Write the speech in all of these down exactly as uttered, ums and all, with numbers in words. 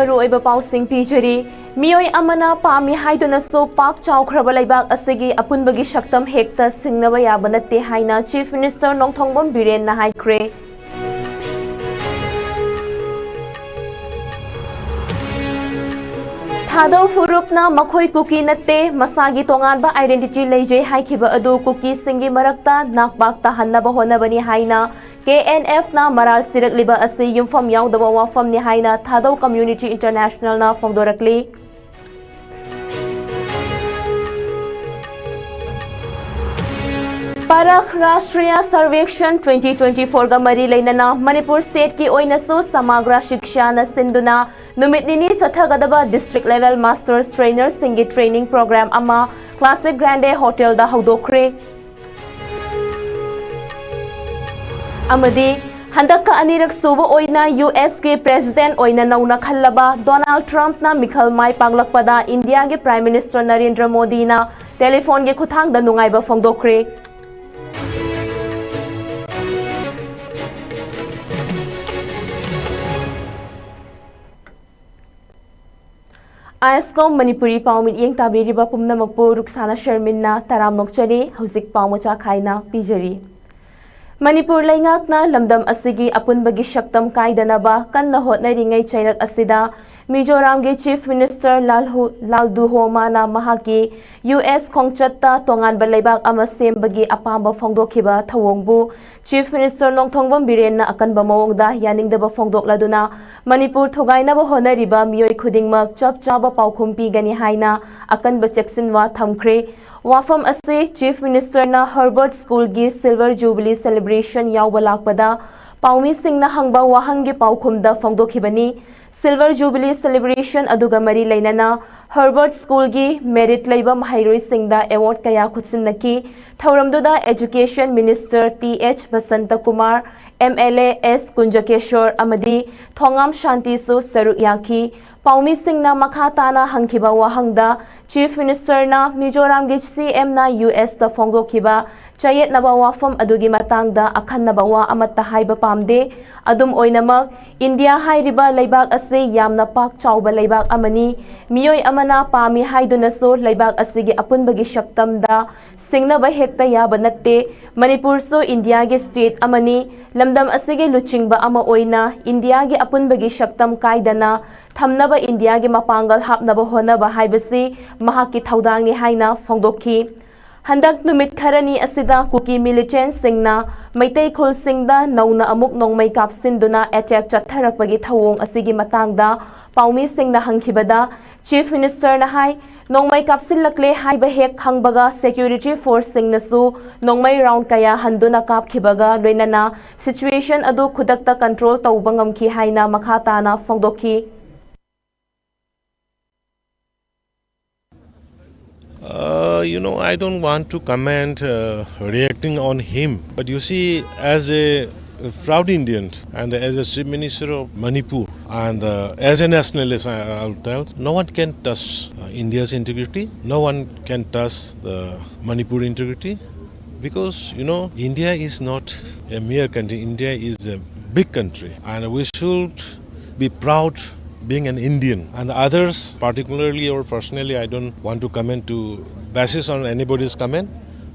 ꯃꯔꯨꯑꯣꯏꯕ ꯄꯥꯎꯁꯤꯡ ꯄꯤꯖꯔꯤ꯫ ꯃꯤꯑꯣꯏ ꯑꯃꯅ ꯄꯥꯝꯃꯤ ꯍꯥꯏꯗꯨꯅꯁꯨ ꯄꯥꯛ ꯆꯥꯎꯈ꯭ꯔꯕ ꯂꯩꯕꯥꯛ ꯑꯁꯤꯒꯤ ꯑꯄꯨꯟꯕꯒꯤ ꯁꯛꯇꯝ ꯍꯦꯛꯇ ꯁꯤꯡꯅꯕ ꯌꯥꯕ ꯅꯠꯇꯦ ꯍꯥꯏꯅ Chief Minister ꯅꯣꯡꯊꯣꯡꯕꯝ ꯕꯤꯔꯦꯟꯅ ꯍꯥꯏꯈ꯭ꯔꯦ꯫ ꯊꯥꯗꯧ ꯐꯨꯔꯨꯞꯅ ꯃꯈꯣꯏ ꯀꯨꯀꯤ ꯅꯠꯇꯦ, ꯃꯁꯥꯒꯤ ꯇꯣꯉꯥꯟꯕ identity ꯂꯩꯖꯩ ꯍꯥꯏꯈꯤꯕ ꯑꯗꯨ ꯀꯨꯀꯤꯁꯤꯡꯒꯤ ꯃꯔꯛꯇ ꯅꯥꯛꯄꯥꯛ ꯇꯥꯍꯟꯅꯕ ꯍꯣꯠꯅꯕꯅꯤ ꯍꯥꯏꯅ K N F ꯅ ꯃꯔꯥꯜ ꯁꯤꯔꯛꯂꯤꯕ ꯑꯁꯤ ꯌꯨꯝꯐꯝ ꯌꯥꯎꯗꯕ ꯋꯥꯐꯝꯅꯤ ꯍꯥꯏꯅ ꯊꯥꯗꯧ Community International ꯅ ꯐꯣꯡꯗꯣꯔꯛꯂꯤ꯫ ꯄꯔꯈ ꯔꯥꯁꯇ꯭ꯔꯤꯌꯥ ꯁꯔꯚꯦꯛꯁꯟ twenty twenty four ꯒ ꯃꯔꯤ ꯂꯩꯅꯅ ꯃꯅꯤꯄꯨꯔ state ꯀꯤ ꯑꯣꯏꯅꯁꯨ ꯁꯃꯥꯒ꯭ꯔꯥ ꯁꯤꯛꯁꯥꯅ ꯁꯤꯟꯗꯨꯅ ꯅꯨꯃꯤꯠ ꯅꯤꯅꯤ ꯆꯠꯊꯒꯗꯕ district level masters trainer ꯁꯤꯡꯒꯤ training program ꯑꯃ Classic Grande Hotel ꯗ ꯍꯧꯗꯣꯛꯈ꯭ꯔꯦ꯫ ꯑꯃꯗꯤ ꯍꯟꯗꯛꯀ ꯑꯅꯤꯔꯛ ꯁꯨꯕ ꯑꯣꯏꯅ U S ꯀꯤ President ꯑꯣꯏꯅ ꯅꯧꯅ ꯈꯜꯂꯕ Donald Trump ꯅ ꯃꯤꯈꯜ ꯃꯥꯏ ꯄꯥꯛꯂꯛꯄꯗ India ꯒꯤ Prime Minister ꯅꯔꯦꯟꯗ꯭ꯔ ꯃꯣꯗꯤꯅ telephone ꯒꯤ ꯈꯨꯠꯊꯥꯡꯗ ꯅꯨꯡꯉꯥꯏꯕ ꯐꯣꯡꯗꯣꯛꯈ꯭ꯔꯦ꯫ ꯑꯥꯏ ꯑꯦꯁ ꯀꯣꯝ ꯃꯅꯤꯄꯨꯔꯤ ꯄꯥꯎ ꯃꯤꯠꯌꯦꯡ ꯇꯥꯕꯤꯔꯤꯕ ꯄꯨꯝꯅꯃꯛꯄꯨ ꯔꯨꯛꯁꯥꯅꯥ ꯁꯔꯃꯤꯟꯅ ꯇꯔꯥꯝꯅ ꯑꯣꯛꯆꯔꯤ꯫ ꯍꯧꯖꯤꯛ ꯄꯥꯎ ꯃꯆꯥ ꯈꯥꯏꯅ ꯄꯤꯖꯔꯤ꯫ ꯃꯅꯤꯄꯨꯔ ꯂꯩꯉꯥꯛꯅ ꯂꯝꯗꯝ ꯑꯁꯤꯒꯤ ꯑꯄꯨꯟꯕꯒꯤ ꯁꯛꯇꯝ ꯀꯥꯏꯗꯅꯕ ꯀꯟꯅ ꯍꯣꯠꯅꯔꯤꯉꯩ ꯆꯩꯔꯛ ꯑꯁꯤꯗ ꯃꯤꯖꯣꯔꯥꯝꯒꯤ Chief Minister ꯂꯥꯜꯍꯨ-, ꯂꯥꯜꯗꯨꯍꯣꯃꯥꯅ ꯃꯍꯥꯛꯀꯤ U S ꯈꯣꯡꯆꯠꯇ ꯇꯣꯉꯥꯟꯕ ꯂꯩꯕꯥꯛ ꯑꯃ ꯁꯦꯝꯕꯒꯤ ꯑꯄꯥꯝꯕ ꯐꯣꯡꯗꯣꯛꯈꯤꯕ ꯊꯧꯑꯣꯡꯕꯨ Chief Minister ꯅꯣꯡꯊꯣꯡꯕꯝ ꯕꯤꯔꯦꯟꯅ ꯑꯀꯟꯕ ꯃꯑꯣꯡꯗ ꯌꯥꯅꯤꯡꯗꯕ ꯐꯣꯡꯗꯣꯛꯂꯗꯨꯅ ꯃꯅꯤꯄꯨꯔ ꯊꯨꯒꯥꯏꯅꯕ ꯍꯣꯠꯅꯔꯤꯕ ꯃꯤꯑꯣꯏ ꯈꯨꯗꯤꯡꯃꯛ ꯆꯞ ꯆꯥꯕ ꯄꯥꯎꯈꯨꯝ ꯄꯤꯒꯅꯤ ꯍꯥꯏꯅ ꯑꯀꯟꯕ ꯆꯦꯛꯁꯤꯟꯋꯥ ꯊꯝꯈ꯭ꯔꯦ꯫ ꯋꯥꯐꯝ ꯑꯁꯤ Chief Minister ꯅ Herbert School ꯒꯤ Silver Jubilee Celebration ꯌꯥꯎꯕ ꯂꯥꯛꯄꯗ ꯄꯥꯎꯃꯤꯁꯤꯡꯅ ꯍꯪꯕ ꯋꯥꯍꯪꯒꯤ ꯄꯥꯎꯈꯨꯝꯗ ꯐꯣꯡꯗꯣꯛꯈꯤꯕꯅꯤ꯫ Silver Jubilee Celebration ꯑꯗꯨꯒ ꯃꯔꯤ ꯂꯩꯅꯅ Herbert School ꯒꯤ merit ꯂꯩꯕ ꯃꯍꯩꯔꯣꯏꯁꯤꯡꯗ award ꯀꯌꯥ ꯈꯨꯠꯁꯤꯟꯅꯈꯤ꯫ ꯊꯧꯔꯝꯗꯨꯗ Education Minister T H Basanta Kumar, M L A S ꯀꯨꯟꯖꯀꯦꯁꯣꯔ ꯑꯃꯗꯤ ꯊꯣꯉꯥꯝ ꯁꯥꯟꯇꯤꯁꯨ ꯁꯔꯨꯛ ꯌꯥꯈꯤ꯫ ꯄꯥꯎꯃꯤꯁꯤꯡꯅ ꯃꯈꯥ ꯇꯥꯅ ꯍꯪꯈꯤꯕ ꯋꯥꯍꯪꯗ Chief Minister ꯅ ꯃꯤꯖꯣꯔꯥꯝꯒꯤ C M ꯅ U S ꯇ ꯐꯣꯡꯗꯣꯛꯈꯤꯕ ꯆꯌꯦꯠꯅꯕ ꯋꯥꯐꯝ ꯑꯗꯨꯒꯤ ꯃꯇꯥꯡꯗ ꯑꯈꯟꯅꯕ ꯋꯥ ꯑꯃꯠꯇ ꯍꯥꯏꯕ ꯄꯥꯝꯗꯦ꯫ ꯑꯗꯨꯝ ꯑꯣꯏꯅꯃꯛ, ꯏꯟꯗꯤꯌꯥ ꯍꯥꯏꯔꯤꯕ ꯂꯩꯕꯥꯛ ꯑꯁꯤ ꯌꯥꯝꯅ ꯄꯥꯛ ꯆꯥꯎꯕ ꯂꯩꯕꯥꯛ ꯑꯃꯅꯤ꯫ ꯃꯤꯑꯣꯏ ꯑꯃꯅ ꯄꯥꯝꯃꯤ ꯍꯥꯏꯗꯨꯅꯁꯨ ꯂꯩꯕꯥꯛ ꯑꯁꯤꯒꯤ ꯑꯄꯨꯟꯕꯒꯤ ꯁꯛꯇꯝꯗ ꯁꯤꯡꯅꯕ ꯍꯦꯛꯇ ꯌꯥꯕ ꯅꯠꯇꯦ꯫ ꯃꯅꯤꯄꯨꯔꯁꯨ ꯏꯟꯗꯤꯌꯥꯒꯤ state ꯑꯃꯅꯤ꯫ ꯂꯝꯗꯝ ꯑꯁꯤꯒꯤ ꯂꯨꯆꯤꯡꯕ ꯑꯃ ꯑꯣꯏꯅ ꯏꯟꯗꯤꯌꯥꯒꯤ ꯑꯄꯨꯟꯕꯒꯤ ꯁꯛꯇꯝ ꯀꯥꯏꯗꯅ ꯊꯝꯅꯕ ꯏꯟꯗꯤꯌꯥꯒꯤ ꯃꯄꯥꯡꯒꯜ ꯍꯥꯞꯅꯕ ꯍꯣꯠꯅꯕ ꯍꯥꯏꯕꯁꯤ ꯃꯍꯥꯛꯀꯤ ꯊꯧꯗꯥꯡꯅꯤ ꯍꯥꯏꯅ ꯐꯣꯡꯗꯣꯛꯈꯤ꯫ ꯍꯟꯗꯛ ꯅꯨꯃꯤꯠ ꯈꯔꯅꯤ ꯑꯁꯤꯗ ꯀꯨꯀꯤ militantꯁꯤꯡꯅ ꯃꯩꯇꯩ ꯈꯨꯜꯁꯤꯡꯗ ꯅꯧꯅ ꯑꯃꯨꯛ ꯅꯣꯡꯃꯩ ꯀꯥꯞꯁꯤꯟꯗꯨꯅ attack ꯆꯠꯊꯔꯛꯄꯒꯤ ꯊꯧꯑꯣꯡ ꯑꯁꯤꯒꯤ ꯃꯇꯥꯡꯗ ꯄꯥꯎꯃꯤꯁꯤꯡꯅ ꯍꯪꯈꯤꯕꯗ Chief Minister ꯅ ꯍꯥꯏ, ꯅꯣꯡꯃꯩ ꯀꯥꯞꯁꯤꯜꯂꯛꯂꯦ ꯍꯥꯏꯕ ꯍꯦꯛ ꯈꯪꯕꯒ security forceꯁꯤꯡꯅꯁꯨ ꯅꯣꯡꯃꯩ round ꯀꯌꯥ ꯍꯟꯗꯨꯅ ꯀꯥꯞꯈꯤꯕꯒ ꯂꯣꯏꯅꯅ situation ꯑꯗꯨ ꯈꯨꯗꯛꯇ control ꯇꯧꯕ ꯉꯝꯈꯤ ꯍꯥꯏꯅ ꯃꯈꯥ ꯇꯥꯅ ꯐꯣꯡꯗꯣꯛꯈꯤ꯫ Uh, you know, I don't want to comment uh, reacting on him. But you see, as a proud Indian and as a Chief Minister of Manipur and uh, as a nationalist, I, I'll tell, no one can touch uh, India's integrity. No one can touch the Manipur integrity because, you know, India is not a mere country. India is a big country, and we should be proud being an Indian. And others, particularly or personally, I don't want to comment to basis on anybody's comment.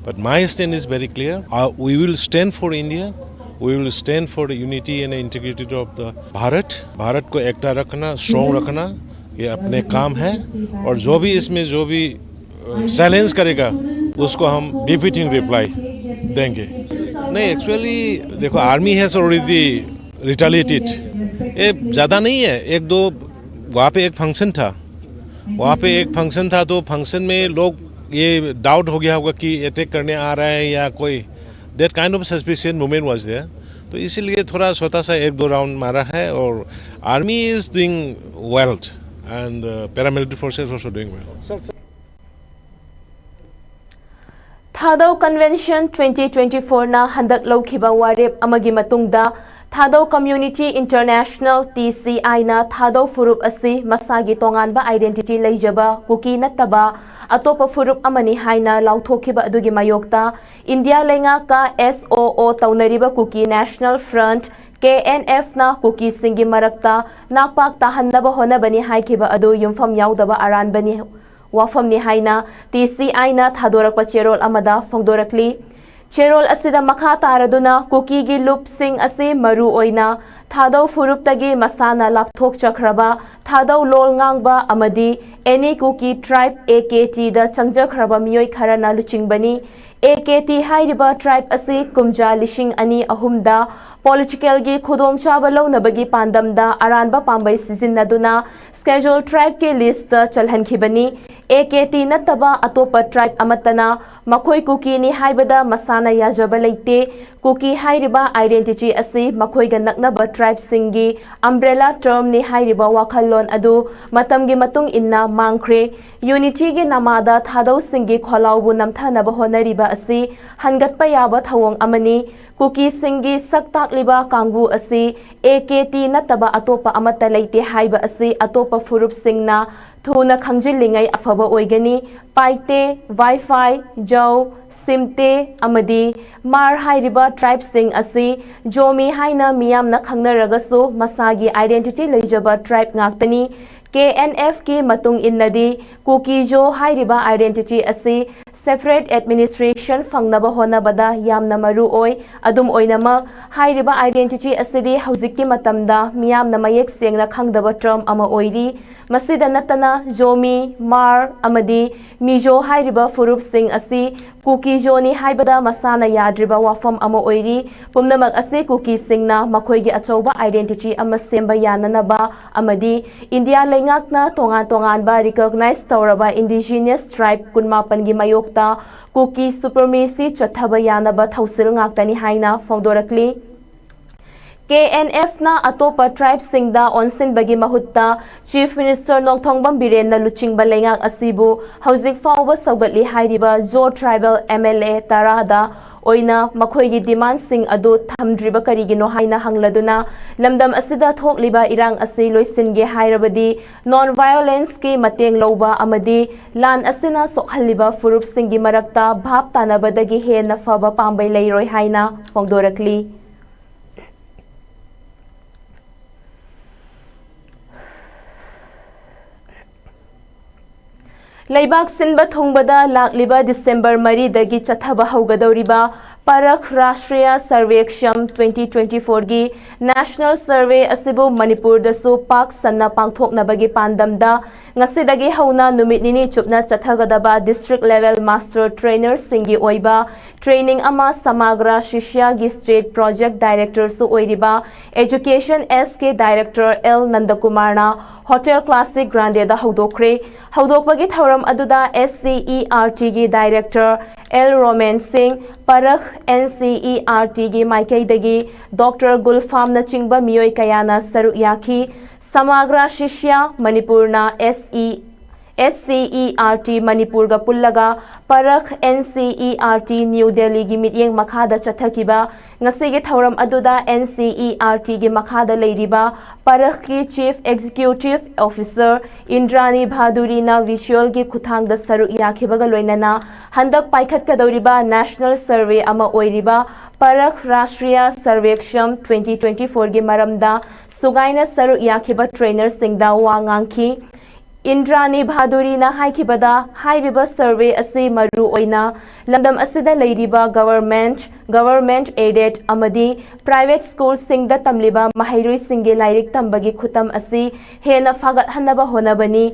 But my stand is very clear. Uh, we will stand for India. We will stand for the unity and integrity of the Bharat. Bharat को एकता रखना, strong रखना, ये अपने काम है. और जो भी इसमें जो भी चैलेंज करेगा, उसको हम befitting reply देंगे. नहीं, actually, देखो, army has already retaliated. ये ज़्यादा नहीं है, एक दो वहाँ पे एक फंक्शन था, वहाँ पे एक फंक्शन था, तो फंक्शन में लोग ये डाउट हो गया होगा कि अटैक करने आ रहा है या कोई, that kind of suspicion movement was there. तो इसीलिए थोड़ा छोटा सा एक दो राउंड मारा है. और army is doing well and paramilitary forces also doing well. Thadou Convention twenty twenty-four ꯅ ꯍꯟꯗꯛ ꯂꯧꯈꯤꯕ ꯋꯥꯔꯦꯞ ꯑꯃꯒꯤ ꯃꯇꯨꯡꯗ Thadou Community International, T C I ꯅ ꯊꯥꯗꯧ ꯐꯨꯔꯨꯞ ꯑꯁꯤ ꯃꯁꯥꯒꯤ ꯇꯣꯉꯥꯟꯕ identity ꯂꯩꯖꯕ ꯀꯨꯀꯤ ꯅꯠꯇꯕ ꯑꯇꯣꯞꯄ ꯐꯨꯔꯨꯞ ꯑꯃꯅꯤ ꯍꯥꯏꯅ ꯂꯥꯎꯊꯣꯛꯈꯤꯕ ꯑꯗꯨꯒꯤ ꯃꯥꯌꯣꯛꯇ ꯏꯟꯗꯤꯌꯥ ꯂꯩꯉꯥꯛꯀ S O O ꯇꯧꯅꯔꯤꯕ Kuki National Front, K N F ꯅ ꯀꯨꯀꯤꯁꯤꯡꯒꯤ ꯃꯔꯛꯇ ꯅꯥꯛꯄꯥꯛ ꯇꯥꯍꯟꯅꯕ ꯍꯣꯠꯅꯕꯅꯤ ꯍꯥꯏꯈꯤꯕ ꯑꯗꯨ ꯌꯨꯝꯐꯝ ꯌꯥꯎꯗꯕ ꯑꯔꯥꯟꯕꯅꯤ, ꯋꯥꯐꯝꯅꯤ ꯍꯥꯏꯅ T C I ꯅ ꯊꯥꯗꯣꯔꯛꯄ ꯆꯦꯔꯣꯜ ꯑꯃꯗ ꯐꯣꯡꯗꯣꯔꯛꯂꯤ꯫ ꯆꯦꯔꯣꯜ ꯑꯁꯤꯗ ꯃꯈꯥ ꯇꯥꯔꯗꯨꯅ ꯀꯨꯀꯤꯒꯤ ꯂꯨꯞꯁꯤꯡ ꯑꯁꯤ ꯃꯔꯨ ꯑꯣꯏꯅ ꯊꯥꯗꯧ ꯐꯨꯔꯨꯞꯇꯒꯤ ꯃꯁꯥꯅ ꯂꯥꯞꯊꯣꯛꯆꯈ꯭ꯔꯕ ꯊꯥꯗꯧ ꯂꯣꯜ ꯉꯥꯡꯕ ꯑꯃꯗꯤ Any Kuki Tribe, A K T ꯗ ꯆꯪꯖꯈ꯭ꯔꯕ ꯃꯤꯑꯣꯏ ꯈꯔꯅ ꯂꯨꯆꯤꯡꯕꯅꯤ꯫ A K T ꯍꯥꯏꯔꯤꯕ tribe ꯑꯁꯤ ꯀꯨꯝꯖꯥ ꯂꯤꯁꯤꯡ ꯑꯅꯤ ꯑꯍꯨꯝꯗ political ꯒꯤ ꯈꯨꯗꯣꯡꯆꯥꯕ ꯂꯧꯅꯕꯒꯤ ꯄꯥꯟꯗꯝꯗ ꯑꯔꯥꯟꯕ ꯄꯥꯝꯕꯩ ꯁꯤꯖꯤꯟꯅꯗꯨꯅ Scheduled Tribe ꯀꯤ list ꯇ ꯆꯜꯍꯟꯈꯤꯕꯅꯤ꯫ A K T ꯅꯠꯇꯕ ꯑꯇꯣꯞꯄ tribe ꯑꯃꯠꯇꯅ ꯃꯈꯣꯏ ꯀꯨꯀꯤꯅꯤ ꯍꯥꯏꯕꯗ ꯃꯁꯥꯅ ꯌꯥꯖꯕ ꯂꯩꯇꯦ꯫ ꯀꯨꯀꯤ ꯍꯥꯏꯔꯤꯕ identity ꯑꯁꯤ ꯃꯈꯣꯏꯒ ꯅꯛꯅꯕ tribe ꯁꯤꯡꯒꯤ umbrella term ꯅꯤ ꯍꯥꯏꯔꯤꯕ ꯋꯥꯈꯜꯂꯣꯟ ꯑꯗꯨ ꯃꯇꯝꯒꯤ ꯃꯇꯨꯡ ꯏꯟꯅ ꯃꯥꯡꯈ꯭ꯔꯦ꯫ Unity ꯒꯤ ꯅꯃꯥꯗ ꯊꯥꯗꯧꯁꯤꯡꯒꯤ ꯈꯣꯜꯂꯥꯎꯕꯨ ꯅꯝꯊꯅꯕ ꯍꯣꯠꯅꯔꯤꯕ ꯑꯁꯤ ꯍꯟꯒꯠꯄ ꯌꯥꯕ ꯊꯧꯑꯣꯡ ꯑꯃꯅꯤ꯫ ꯀꯨꯀꯤꯁꯤꯡꯒꯤ ꯁꯛ ꯇꯥꯛꯂꯤꯕ ꯀꯥꯡꯕꯨ ꯑꯁꯤ A K T ꯅꯠꯇꯕ ꯑꯇꯣꯞꯄ ꯑꯃꯠꯇ ꯂꯩꯇꯦ ꯍꯥꯏꯕ ꯑꯁꯤ ꯑꯇꯣꯞꯄ ꯐꯨꯔꯨꯞꯁꯤꯡꯅ ꯊꯨꯅ ꯈꯪꯖꯤꯜꯂꯤꯉꯩ ꯑꯐꯕ ꯑꯣꯏꯒꯅꯤ꯫ ꯄꯥꯏꯇꯦ, ꯋꯥꯏꯐꯥꯏ, ꯖꯧ, ꯁꯤꯝꯇꯦ ꯑꯃꯗꯤ ꯃꯥꯔ ꯍꯥꯏꯔꯤꯕ tribe ꯁꯤꯡ ꯑꯁꯤ ꯖꯣꯃꯤ ꯍꯥꯏꯅ ꯃꯤꯌꯥꯝꯅ ꯈꯪꯅꯔꯒꯁꯨ ꯃꯁꯥꯒꯤ identity ꯂꯩꯖꯕ tribe ꯉꯥꯛꯇꯅꯤ꯫ K N F ꯀꯤ ꯃꯇꯨꯡ ꯏꯟꯅꯗꯤ ꯀꯨꯀꯤꯖꯣ ꯍꯥꯏꯔꯤꯕ identity ꯑꯁꯤ separate administration ꯐꯪꯅꯕ ꯍꯣꯠꯅꯕꯗ ꯌꯥꯝꯅ ꯃꯔꯨ ꯑꯣꯏ꯫ ꯑꯗꯨꯝ ꯑꯣꯏꯅꯃꯛ, ꯍꯥꯏꯔꯤꯕ identity ꯑꯁꯤꯗꯤ ꯍꯧꯖꯤꯛꯀꯤ ꯃꯇꯝꯗ ꯃꯤꯌꯥꯝꯅ ꯃꯌꯦꯛ ꯁꯦꯡꯅ ꯈꯪꯗꯕ term ꯑꯃ ꯑꯣꯏꯔꯤ꯫ ꯃꯁꯤꯗ ꯅꯠꯇꯅ ꯖꯣꯃꯤ, ꯃꯥꯔ ꯑꯃꯗꯤ ꯃꯤꯖꯣ ꯍꯥꯏꯔꯤꯕ ꯐꯨꯔꯨꯞꯁꯤꯡ ꯑꯁꯤ ꯀꯨꯀꯤꯖꯣꯅꯤ ꯍꯥꯏꯕꯗ ꯃꯁꯥꯅ ꯌꯥꯗ꯭ꯔꯤꯕ ꯋꯥꯐꯝ ꯑꯃ ꯑꯣꯏꯔꯤ꯫ ꯄꯨꯝꯅꯃꯛ ꯑꯁꯤ ꯀꯨꯀꯤꯁꯤꯡꯅ ꯃꯈꯣꯏꯒꯤ ꯑꯆꯧꯕ identity ꯑꯃ ꯁꯦꯝꯕ ꯌꯥꯅꯅꯕ ꯑꯃꯗꯤ ꯏꯟꯗꯤꯌꯥ ꯂꯩꯉꯥꯛꯅ ꯇꯣꯉꯥꯟ ꯇꯣꯉꯥꯟꯕ recognize ꯇꯧꯔꯕ indigenous tribe ꯀꯨꯟꯃꯥꯄꯟꯒꯤ ꯃꯥꯌꯣꯛꯇ ꯀꯨꯀꯤ supremacy ꯆꯠꯊꯕ ꯌꯥꯅꯕ ꯊꯧꯁꯤꯜ ꯉꯥꯛꯇꯅꯤ ꯍꯥꯏꯅ ꯐꯣꯡꯗꯣꯔꯛꯂꯤ꯫ KNF ꯅ ꯑꯇꯣꯞꯄ tribe ꯁꯤꯡꯗ ꯑꯣꯟꯁꯤꯟꯕꯒꯤ ꯃꯍꯨꯠꯇ Chief Minister ꯅꯣꯡꯊꯣꯝꯕꯝ ꯕꯤꯔꯦꯟꯅ ꯂꯨꯆꯤꯡꯕ ꯂꯩꯉꯥꯛ ꯑꯁꯤꯕꯨ ꯍꯧꯖꯤꯛ ꯐꯥꯎꯕ ꯁꯧꯒꯠꯂꯤ ꯍꯥꯏꯔꯤꯕ Zo tribal MLA ꯇꯔꯥꯗ ꯑꯣꯏꯅ ꯃꯈꯣꯏꯒꯤ demand ꯁꯤꯡ ꯑꯗꯨ ꯊꯝꯗ꯭ꯔꯤꯕ ꯀꯔꯤꯒꯤꯅꯣ ꯍꯥꯏꯅ ꯍꯪꯂꯗꯨꯅ, ꯂꯝꯗꯝ ꯑꯁꯤꯗ ꯊꯣꯛꯂꯤꯕ ꯏꯔꯥꯡ ꯑꯁꯤ ꯂꯣꯏꯁꯤꯟꯒꯦ ꯍꯥꯏꯔꯕꯗꯤ non violence ꯀꯤ ꯃꯇꯦꯡ ꯂꯧꯕ ꯑꯃꯗꯤ ꯂꯥꯟ ꯑꯁꯤꯅ ꯁꯣꯛꯍꯜꯂꯤꯕ ꯐꯨꯔꯨꯞꯁꯤꯡꯒꯤ ꯃꯔꯛꯇ ꯚꯥꯞ ꯇꯥꯅꯕꯗꯒꯤ ꯍꯦꯟꯅ ꯐꯕ ꯄꯥꯝꯕꯩ ꯂꯩꯔꯣꯏ ꯍꯥꯏꯅ ꯐꯣꯡꯗꯣꯔꯛꯂꯤ꯫ ꯂꯩꯕꯥꯛ ꯁꯤꯟꯕ ꯊꯨꯡꯕꯗ ꯂꯥꯛꯂꯤꯕ December ꯃꯔꯤꯗꯒꯤ ꯆꯠꯊꯕ ꯍꯧꯒꯗꯧꯔꯤꯕ ꯄꯔꯈ ꯔꯥꯁꯇ꯭ꯔꯤꯌꯥ ꯁꯔꯚꯦꯛꯁꯝ twenty twenty-four ꯒꯤ National Survey ꯑꯁꯤꯕꯨ ꯃꯅꯤꯄꯨꯔꯗꯁꯨ ꯄꯥꯛ ꯁꯟꯅ ꯄꯥꯡꯊꯣꯛꯅꯕꯒꯤ ꯄꯥꯟꯗꯝꯗ ꯉꯁꯤꯗꯒꯤ ꯍꯧꯅ ꯅꯨꯃꯤꯠ ꯅꯤꯅꯤ ꯆꯨꯞꯅ ꯆꯠꯊꯒꯗꯕ district level master trainer ꯁꯤꯡꯒꯤ ꯑꯣꯏꯕ training ꯑꯃ ꯁꯃꯥꯒ꯭ꯔꯥ ꯁꯤꯁ꯭ꯌꯥꯒꯤ State Project Director ꯁꯨ ꯑꯣꯏꯔꯤꯕ Education S K Director L ꯅꯟꯗꯀꯨꯃꯥꯔꯅ Hotel Classic Grande ꯗ ꯍꯧꯗꯣꯛꯈ꯭ꯔꯦ꯫ ꯍꯧꯗꯣꯛꯄꯒꯤ ꯊꯧꯔꯝ ꯑꯗꯨꯗ S C E R T ꯒꯤ Director L ꯔꯣꯃꯦꯟ ꯁꯤꯡ, ꯄꯔꯈ N C E R T ꯒꯤ ꯃꯥꯏꯀꯩꯗꯒꯤ Doctor ꯒꯨꯜꯐꯥꯝꯅꯆꯤꯡꯕ ꯃꯤꯑꯣꯏ ꯀꯌꯥꯅ ꯁꯔꯨꯛ ꯌꯥꯈꯤ꯫ ꯁꯃꯥꯒ꯭ꯔꯥ ꯁꯤꯁ꯭ꯌꯥ ꯃꯅꯤꯄꯨꯔꯅ S E, S C E R T ꯃꯅꯤꯄꯨꯔꯒ ꯄꯨꯜꯂꯒ ꯄꯔꯈ N C E R T new ꯗꯦꯜꯂꯤꯒꯤ ꯃꯤꯠꯌꯦꯡ ꯃꯈꯥꯗ ꯆꯠꯊꯈꯤꯕ ꯉꯁꯤꯒꯤ ꯊꯧꯔꯝ ꯑꯗꯨꯗ N C E R T ꯒꯤ ꯃꯈꯥꯗ ꯂꯩꯔꯤꯕ ꯄꯔꯈꯀꯤ Chief Executive Officer ꯏꯟꯗ꯭ꯔꯥꯅꯤ ꯚꯥꯗꯨꯔꯤꯅ virtual ꯒꯤ ꯈꯨꯠꯊꯥꯡꯗ ꯁꯔꯨꯛ ꯌꯥꯈꯤꯕꯒ ꯂꯣꯏꯅꯅ ꯍꯟꯗꯛ ꯄꯥꯏꯈꯠꯀꯗꯧꯔꯤꯕ National Survey ꯑꯃ ꯑꯣꯏꯔꯤꯕ ꯄꯔꯈ ꯔꯥꯁꯇ꯭ꯔꯤꯌꯥ ꯁꯔꯚꯦꯛꯁꯝ twenty twenty-four ꯒꯤ ꯃꯔꯝꯗ ꯁꯨꯒꯥꯏꯅ ꯁꯔꯨꯛ ꯌꯥꯈꯤꯕ trainer ꯁꯤꯡꯗ ꯋꯥ ꯉꯥꯡꯈꯤ꯫ ꯏꯟꯗ꯭ꯔꯥꯅꯤ ꯚꯥꯗꯨꯔꯤꯅ ꯍꯥꯏꯈꯤꯕꯗ, ꯍꯥꯏꯔꯤꯕ survey ꯑꯁꯤ ꯃꯔꯨ ꯑꯣꯏꯅ ꯂꯝꯗꯝ ꯑꯁꯤꯗ ꯂꯩꯔꯤꯕ government, government aided ꯑꯃꯗꯤ private school ꯁꯤꯡꯗ ꯇꯝꯂꯤꯕ ꯃꯍꯩꯔꯣꯏꯁꯤꯡꯒꯤ ꯂꯥꯏꯔꯤꯛ ꯇꯝꯕꯒꯤ ꯈꯨꯇꯝ ꯑꯁꯤ ꯍꯦꯟꯅ ꯐꯒꯠꯍꯟꯅꯕ ꯍꯣꯠꯅꯕꯅꯤ꯫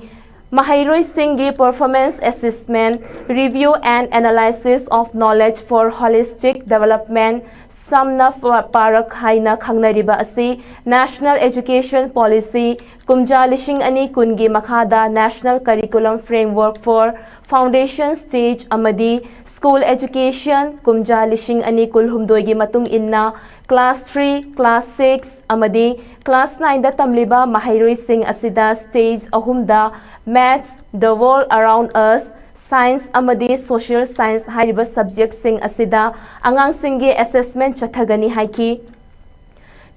ꯃꯍꯩꯔꯣꯏꯁꯤꯡꯒꯤ Performance Assessment, Review and Analysis of Knowledge for Holistic Development, ꯁꯝꯅ ꯄꯥꯔꯛ ꯍꯥꯏꯅ ꯈꯪꯅꯔꯤꯕ ꯑꯁꯤ National Education Policy ꯀꯨꯝꯖꯥ ꯂꯤꯁꯤꯡ ꯑꯅꯤ ꯀꯨꯟꯒꯤ ꯃꯈꯥꯗ National Curriculum Framework for Foundation Stage ꯑꯃꯗꯤ School Education ꯀꯨꯝꯖꯥ ꯂꯤꯁꯤꯡ ꯑꯅꯤ ꯀꯨꯟꯍꯨꯝꯗꯣꯏꯒꯤ ꯃꯇꯨꯡ ꯏꯟꯅ Class three, Class six ꯑꯃꯗꯤ Class nineꯗ ꯇꯝꯂꯤꯕ ꯃꯍꯩꯔꯣꯏꯁꯤꯡ ꯑꯁꯤꯗ stage ꯑꯍꯨꯝꯗ Maths, The World Around Us, Science ꯑꯃꯗꯤ Social Science ꯍꯥꯏꯔꯤꯕ subjectꯁꯤꯡ ꯑꯁꯤꯗ ꯑꯉꯥꯡꯁꯤꯡꯒꯤ assessment ꯆꯠꯊꯒꯅꯤ ꯍꯥꯏꯈꯤ꯫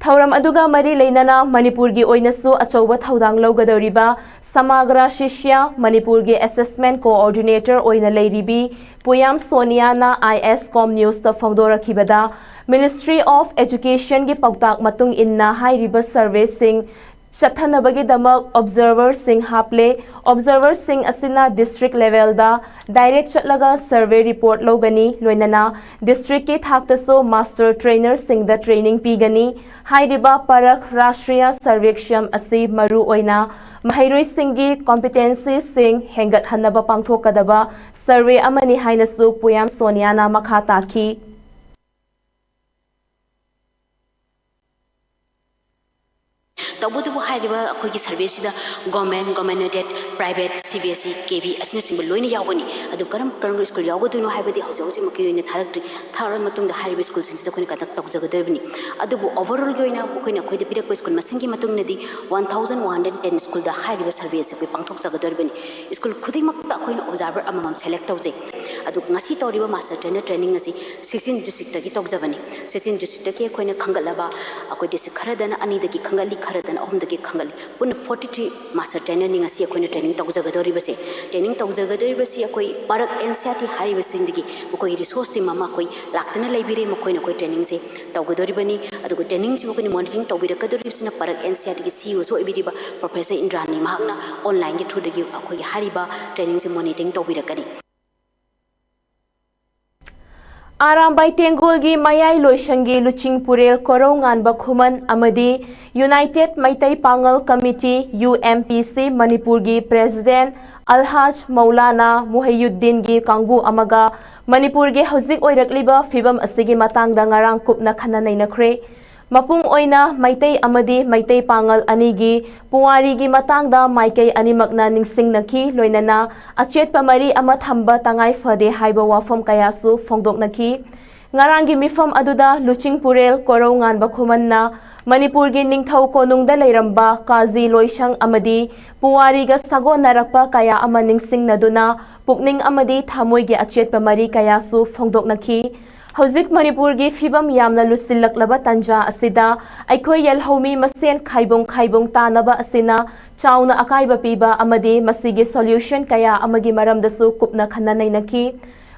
ꯊꯧꯔꯝ ꯑꯗꯨꯒ ꯃꯔꯤ ꯂꯩꯅꯅ ꯃꯅꯤꯄꯨꯔꯒꯤ ꯑꯣꯏꯅꯁꯨ ꯑꯆꯧꯕ ꯊꯧꯗꯥꯡ ꯂꯧꯒꯗꯧꯔꯤꯕ ꯁꯃꯥꯒ꯭ꯔꯥ ꯁꯤꯁ꯭ꯌꯥ ꯃꯅꯤꯄꯨꯔꯒꯤ assessment coordinator ꯑꯣꯏꯅ ꯂꯩꯔꯤꯕꯤ ꯄꯨꯌꯥꯝ ꯁꯣꯅꯤꯌꯥꯅ ISCOM Newsꯇ ꯐꯣꯡꯗꯣꯔꯛꯈꯤꯕꯗ, Ministry of Educationꯒꯤ ꯄꯥꯎꯇꯥꯛ ꯃꯇꯨꯡ ꯏꯟꯅ ꯍꯥꯏꯔꯤꯕ surveyꯁꯤꯡ ꯆꯠꯊꯅꯕꯒꯤꯗꯃꯛ observerꯁꯤꯡ ꯍꯥꯞꯂꯦ꯫ Observerꯁꯤꯡ ꯑꯁꯤꯅ district levelꯗ direct ꯆꯠꯂꯒ survey report ꯂꯧꯒꯅꯤ, ꯂꯣꯏꯅꯅ districtꯀꯤ ꯊꯥꯛꯇꯁꯨ master trainerꯁꯤꯡꯗ training ꯄꯤꯒꯅꯤ꯫ ꯍꯥꯏꯔꯤꯕ ꯄꯔꯈ ꯔꯥꯁꯇ꯭ꯔꯤꯌꯥ ꯁꯔꯚꯦꯛꯁꯟ ꯑꯁꯤ ꯃꯔꯨ ꯑꯣꯏꯅ ꯃꯍꯩꯔꯣꯏꯁꯤꯡꯒꯤ competencyꯁꯤꯡ ꯍꯦꯟꯒꯠꯍꯟꯅꯕ ꯄꯥꯡꯊꯣꯛꯀꯗꯕ survey ꯑꯃꯅꯤ ꯍꯥꯏꯅꯁꯨ ꯄꯨꯌꯥꯝ ꯁꯣꯅꯤꯌꯥꯅ ꯃꯈꯥ ꯇꯥꯈꯤ꯫ ꯇꯧꯕꯇꯕꯨ ꯍꯥꯏꯔꯤꯕ ꯑꯩꯈꯣꯏꯒꯤ surveyꯁꯤꯗ government, government aided, private, CBSE, KB ꯑꯁꯤꯅꯆꯤꯡꯕ ꯂꯣꯏꯅ ꯌꯥꯎꯒꯅꯤ꯫ ꯑꯗꯨ ꯀꯔꯝ ꯀꯔꯝꯕ school ꯌꯥꯎꯒꯗꯣꯏꯅꯣ ꯍꯥꯏꯕꯗꯤ ꯍꯧꯖꯤꯛ ꯍꯧꯖꯤꯛꯃꯛꯀꯤ ꯑꯣꯏꯅ ꯊꯥꯔꯛꯇ꯭ꯔꯤ꯫ ꯊꯥꯔꯛꯑ ꯃꯇꯨꯡꯗ ꯍꯥꯏꯔꯤꯕ schoolꯁꯤꯡꯁꯤꯗ ꯑꯩꯈꯣꯏꯅ conduct ꯇꯧꯖꯒꯗꯣꯔꯤꯕꯅꯤ꯫ ꯑꯗꯨꯕꯨ overallꯒꯤ ꯑꯣꯏꯅ ꯑꯩꯈꯣꯏꯅ ꯑꯩꯈꯣꯏꯗ ꯄꯤꯔꯛꯄ school ꯃꯁꯤꯡꯒꯤ ꯃꯇꯨꯡ ꯏꯟꯅꯗꯤ one thousand one hundred ten schoolꯗ ꯍꯥꯏꯔꯤꯕ survey ꯑꯁꯤ ꯑꯩꯈꯣꯏ ꯄꯥꯡꯊꯣꯛꯆꯒꯗꯣꯔꯤꯕꯅꯤ꯫ School ꯈꯨꯗꯤꯡꯃꯛꯇ ꯑꯩꯈꯣꯏꯅ observer ꯑꯃꯃꯝ select ꯇꯧꯖꯩ꯫ ꯑꯗꯨꯒ ꯉꯁꯤ ꯇꯧꯔꯤꯕ master trainer training ꯑꯁꯤ sixteen districtꯇꯒꯤ ꯇꯧꯖꯕꯅꯤ꯫ Sixteen districtꯇꯒꯤ ꯑꯩꯈꯣꯏꯅ ꯈꯟꯒꯠꯂꯕ ꯑꯩꯈꯣꯏ district ꯈꯔꯗꯅ ꯑꯅꯤꯗꯒꯤ ꯈꯟꯒꯠꯂꯤ, ꯈꯔꯗꯅ ꯑꯍꯨꯝꯗꯒꯤ ꯈꯟꯒꯠꯂꯤ꯫ ꯄꯨꯟꯅ forty three master trainerꯅꯤ ꯉꯁꯤ ꯑꯩꯈꯣꯏꯅ training ꯇꯧꯖꯒꯗꯧꯔꯤꯕꯁꯦ꯫ Training ꯇꯧꯖꯒꯗꯧꯔꯤꯕꯁꯤ ꯑꯩꯈꯣꯏ ꯄꯔꯈ NCERT ꯍꯥꯏꯔꯤꯕꯁꯤꯡꯗꯒꯤ ꯃꯈꯣꯏꯒꯤ resource team ꯑꯃ ꯑꯩꯈꯣꯏ ꯂꯥꯛꯇꯨꯅ ꯂꯩꯕꯤꯔꯦ, ꯃꯈꯣꯏꯅ ꯑꯩꯈꯣꯏ trainingꯁꯦ ꯇꯧꯒꯗꯧꯔꯤꯕꯅꯤ꯫ ꯑꯗꯨꯒ trainingꯁꯤꯕꯨ ꯑꯩꯈꯣꯏꯅ monitoring ꯇꯧꯕꯤꯔꯛꯀꯗꯧꯔꯤꯕꯁꯤꯅ ꯄꯔꯈ NCERTꯒꯤ CEOꯁꯨ ꯑꯣꯏꯕꯤꯔꯤꯕ Professor ꯏꯟꯗ꯭ꯔꯥꯅꯤ, ꯃꯍꯥꯛꯅ onlineꯒꯤ throughꯗꯒꯤ ꯑꯩꯈꯣꯏꯒꯤ ꯍꯥꯏꯔꯤꯕ trainingꯁꯦ monitoring ꯇꯧꯕꯤꯔꯛꯀꯅꯤ꯫ ꯑꯔꯥꯝꯕꯥꯏ ꯇꯦꯡꯒꯣꯜꯒꯤ ꯃꯌꯥꯏ ꯂꯣꯏꯁꯪꯒꯤ ꯂꯨꯆꯤꯡ ꯄꯨꯔꯦꯜ ꯀꯣꯔꯧꯉꯥꯟꯕ ꯈꯨꯃꯟ ꯑꯃꯗꯤ United Meitei Pangal committee, U M P C, ꯃꯅꯤꯄꯨꯔꯒꯤ ꯄ꯭ꯔꯦꯁꯤꯗꯦꯟꯠ ꯑꯜꯍꯥꯖ ꯃꯧꯂꯥꯅꯥ ꯃꯨꯍꯩꯌꯨꯗꯗꯤꯟꯒꯤ ꯀꯥꯡꯕꯨ ꯑꯃꯒ ꯃꯅꯤꯄꯨꯔꯒꯤ ꯍꯧꯖꯤꯛ ꯑꯣꯏꯔꯛꯂꯤꯕ ꯐꯤꯕꯝ ꯑꯁꯤꯒꯤ ꯃꯇꯥꯡꯗ ꯉꯔꯥꯡ ꯀꯨꯞꯅ ꯈꯟꯅ ꯅꯩꯅꯈ꯭ꯔꯦ꯫ ꯃꯄꯨꯡ ꯑꯣꯏꯅ ꯃꯩꯇꯩ ꯑꯃꯗꯤ ꯃꯩꯇꯩ ꯄꯥꯉꯜ ꯑꯅꯤꯒꯤ ꯄꯨꯋꯥꯔꯤꯒꯤ ꯃꯇꯥꯡꯗ ꯃꯥꯏꯀꯩ ꯑꯅꯤꯃꯛꯅ ꯅꯤꯡꯁꯤꯡꯅꯈꯤ, ꯂꯣꯏꯅꯅ ꯑꯆꯦꯠꯄ ꯃꯔꯤ ꯑꯃ ꯊꯝꯕ ꯇꯉꯥꯏ ꯐꯗꯦ ꯍꯥꯏꯕ ꯋꯥꯐꯝ ꯀꯌꯥꯁꯨ ꯐꯣꯡꯗꯣꯛꯅꯈꯤ꯫ ꯉꯔꯥꯡꯒꯤ ꯃꯤꯐꯝ ꯑꯗꯨꯗ ꯂꯨꯆꯤꯡ ꯄꯨꯔꯦꯜ ꯀꯣꯔꯧꯉꯥꯟꯕ ꯈꯨꯃꯟꯅ ꯃꯅꯤꯄꯨꯔꯒꯤ ꯅꯤꯡꯊꯧ ꯀꯣꯅꯨꯡꯗ ꯂꯩꯔꯝꯕ ꯀꯥꯖꯤ ꯂꯣꯏꯁꯪ ꯑꯃꯗꯤ ꯄꯨꯋꯥꯔꯤꯒ ꯁꯥꯒꯣꯟꯅꯔꯛꯄ ꯀꯌꯥ ꯑꯃ ꯅꯤꯡꯁꯤꯡꯅꯗꯨꯅ ꯄꯨꯛꯅꯤꯡ ꯑꯃꯗꯤ ꯊꯃꯣꯏꯒꯤ ꯑꯆꯦꯠꯄ ꯃꯔꯤ ꯀꯌꯥꯁꯨ ꯐꯣꯡꯗꯣꯛꯅꯈꯤ꯫ ꯍꯧꯖꯤꯛ ꯃꯅꯤꯄꯨꯔꯒꯤ ꯐꯤꯕꯝ ꯌꯥꯝꯅ ꯂꯨꯁꯤꯜꯂꯛꯂꯕ ꯇꯥꯟꯖꯥ ꯑꯁꯤꯗ ꯑꯩꯈꯣꯏ ꯌꯦꯜꯍꯧꯃꯤ ꯃꯁꯦꯟ ꯈꯥꯏꯕꯨꯡ ꯈꯥꯏꯕꯨꯡ ꯇꯥꯅꯕ ꯑꯁꯤꯅ ꯆꯥꯎꯅ ꯑꯀꯥꯏꯕ ꯄꯤꯕ ꯑꯃꯗꯤ ꯃꯁꯤꯒꯤ solution ꯀꯌꯥ ꯑꯃꯒꯤ ꯃꯔꯝꯗꯁꯨ ꯀꯨꯞꯅ ꯈꯟꯅ ꯅꯩꯅꯈꯤ꯫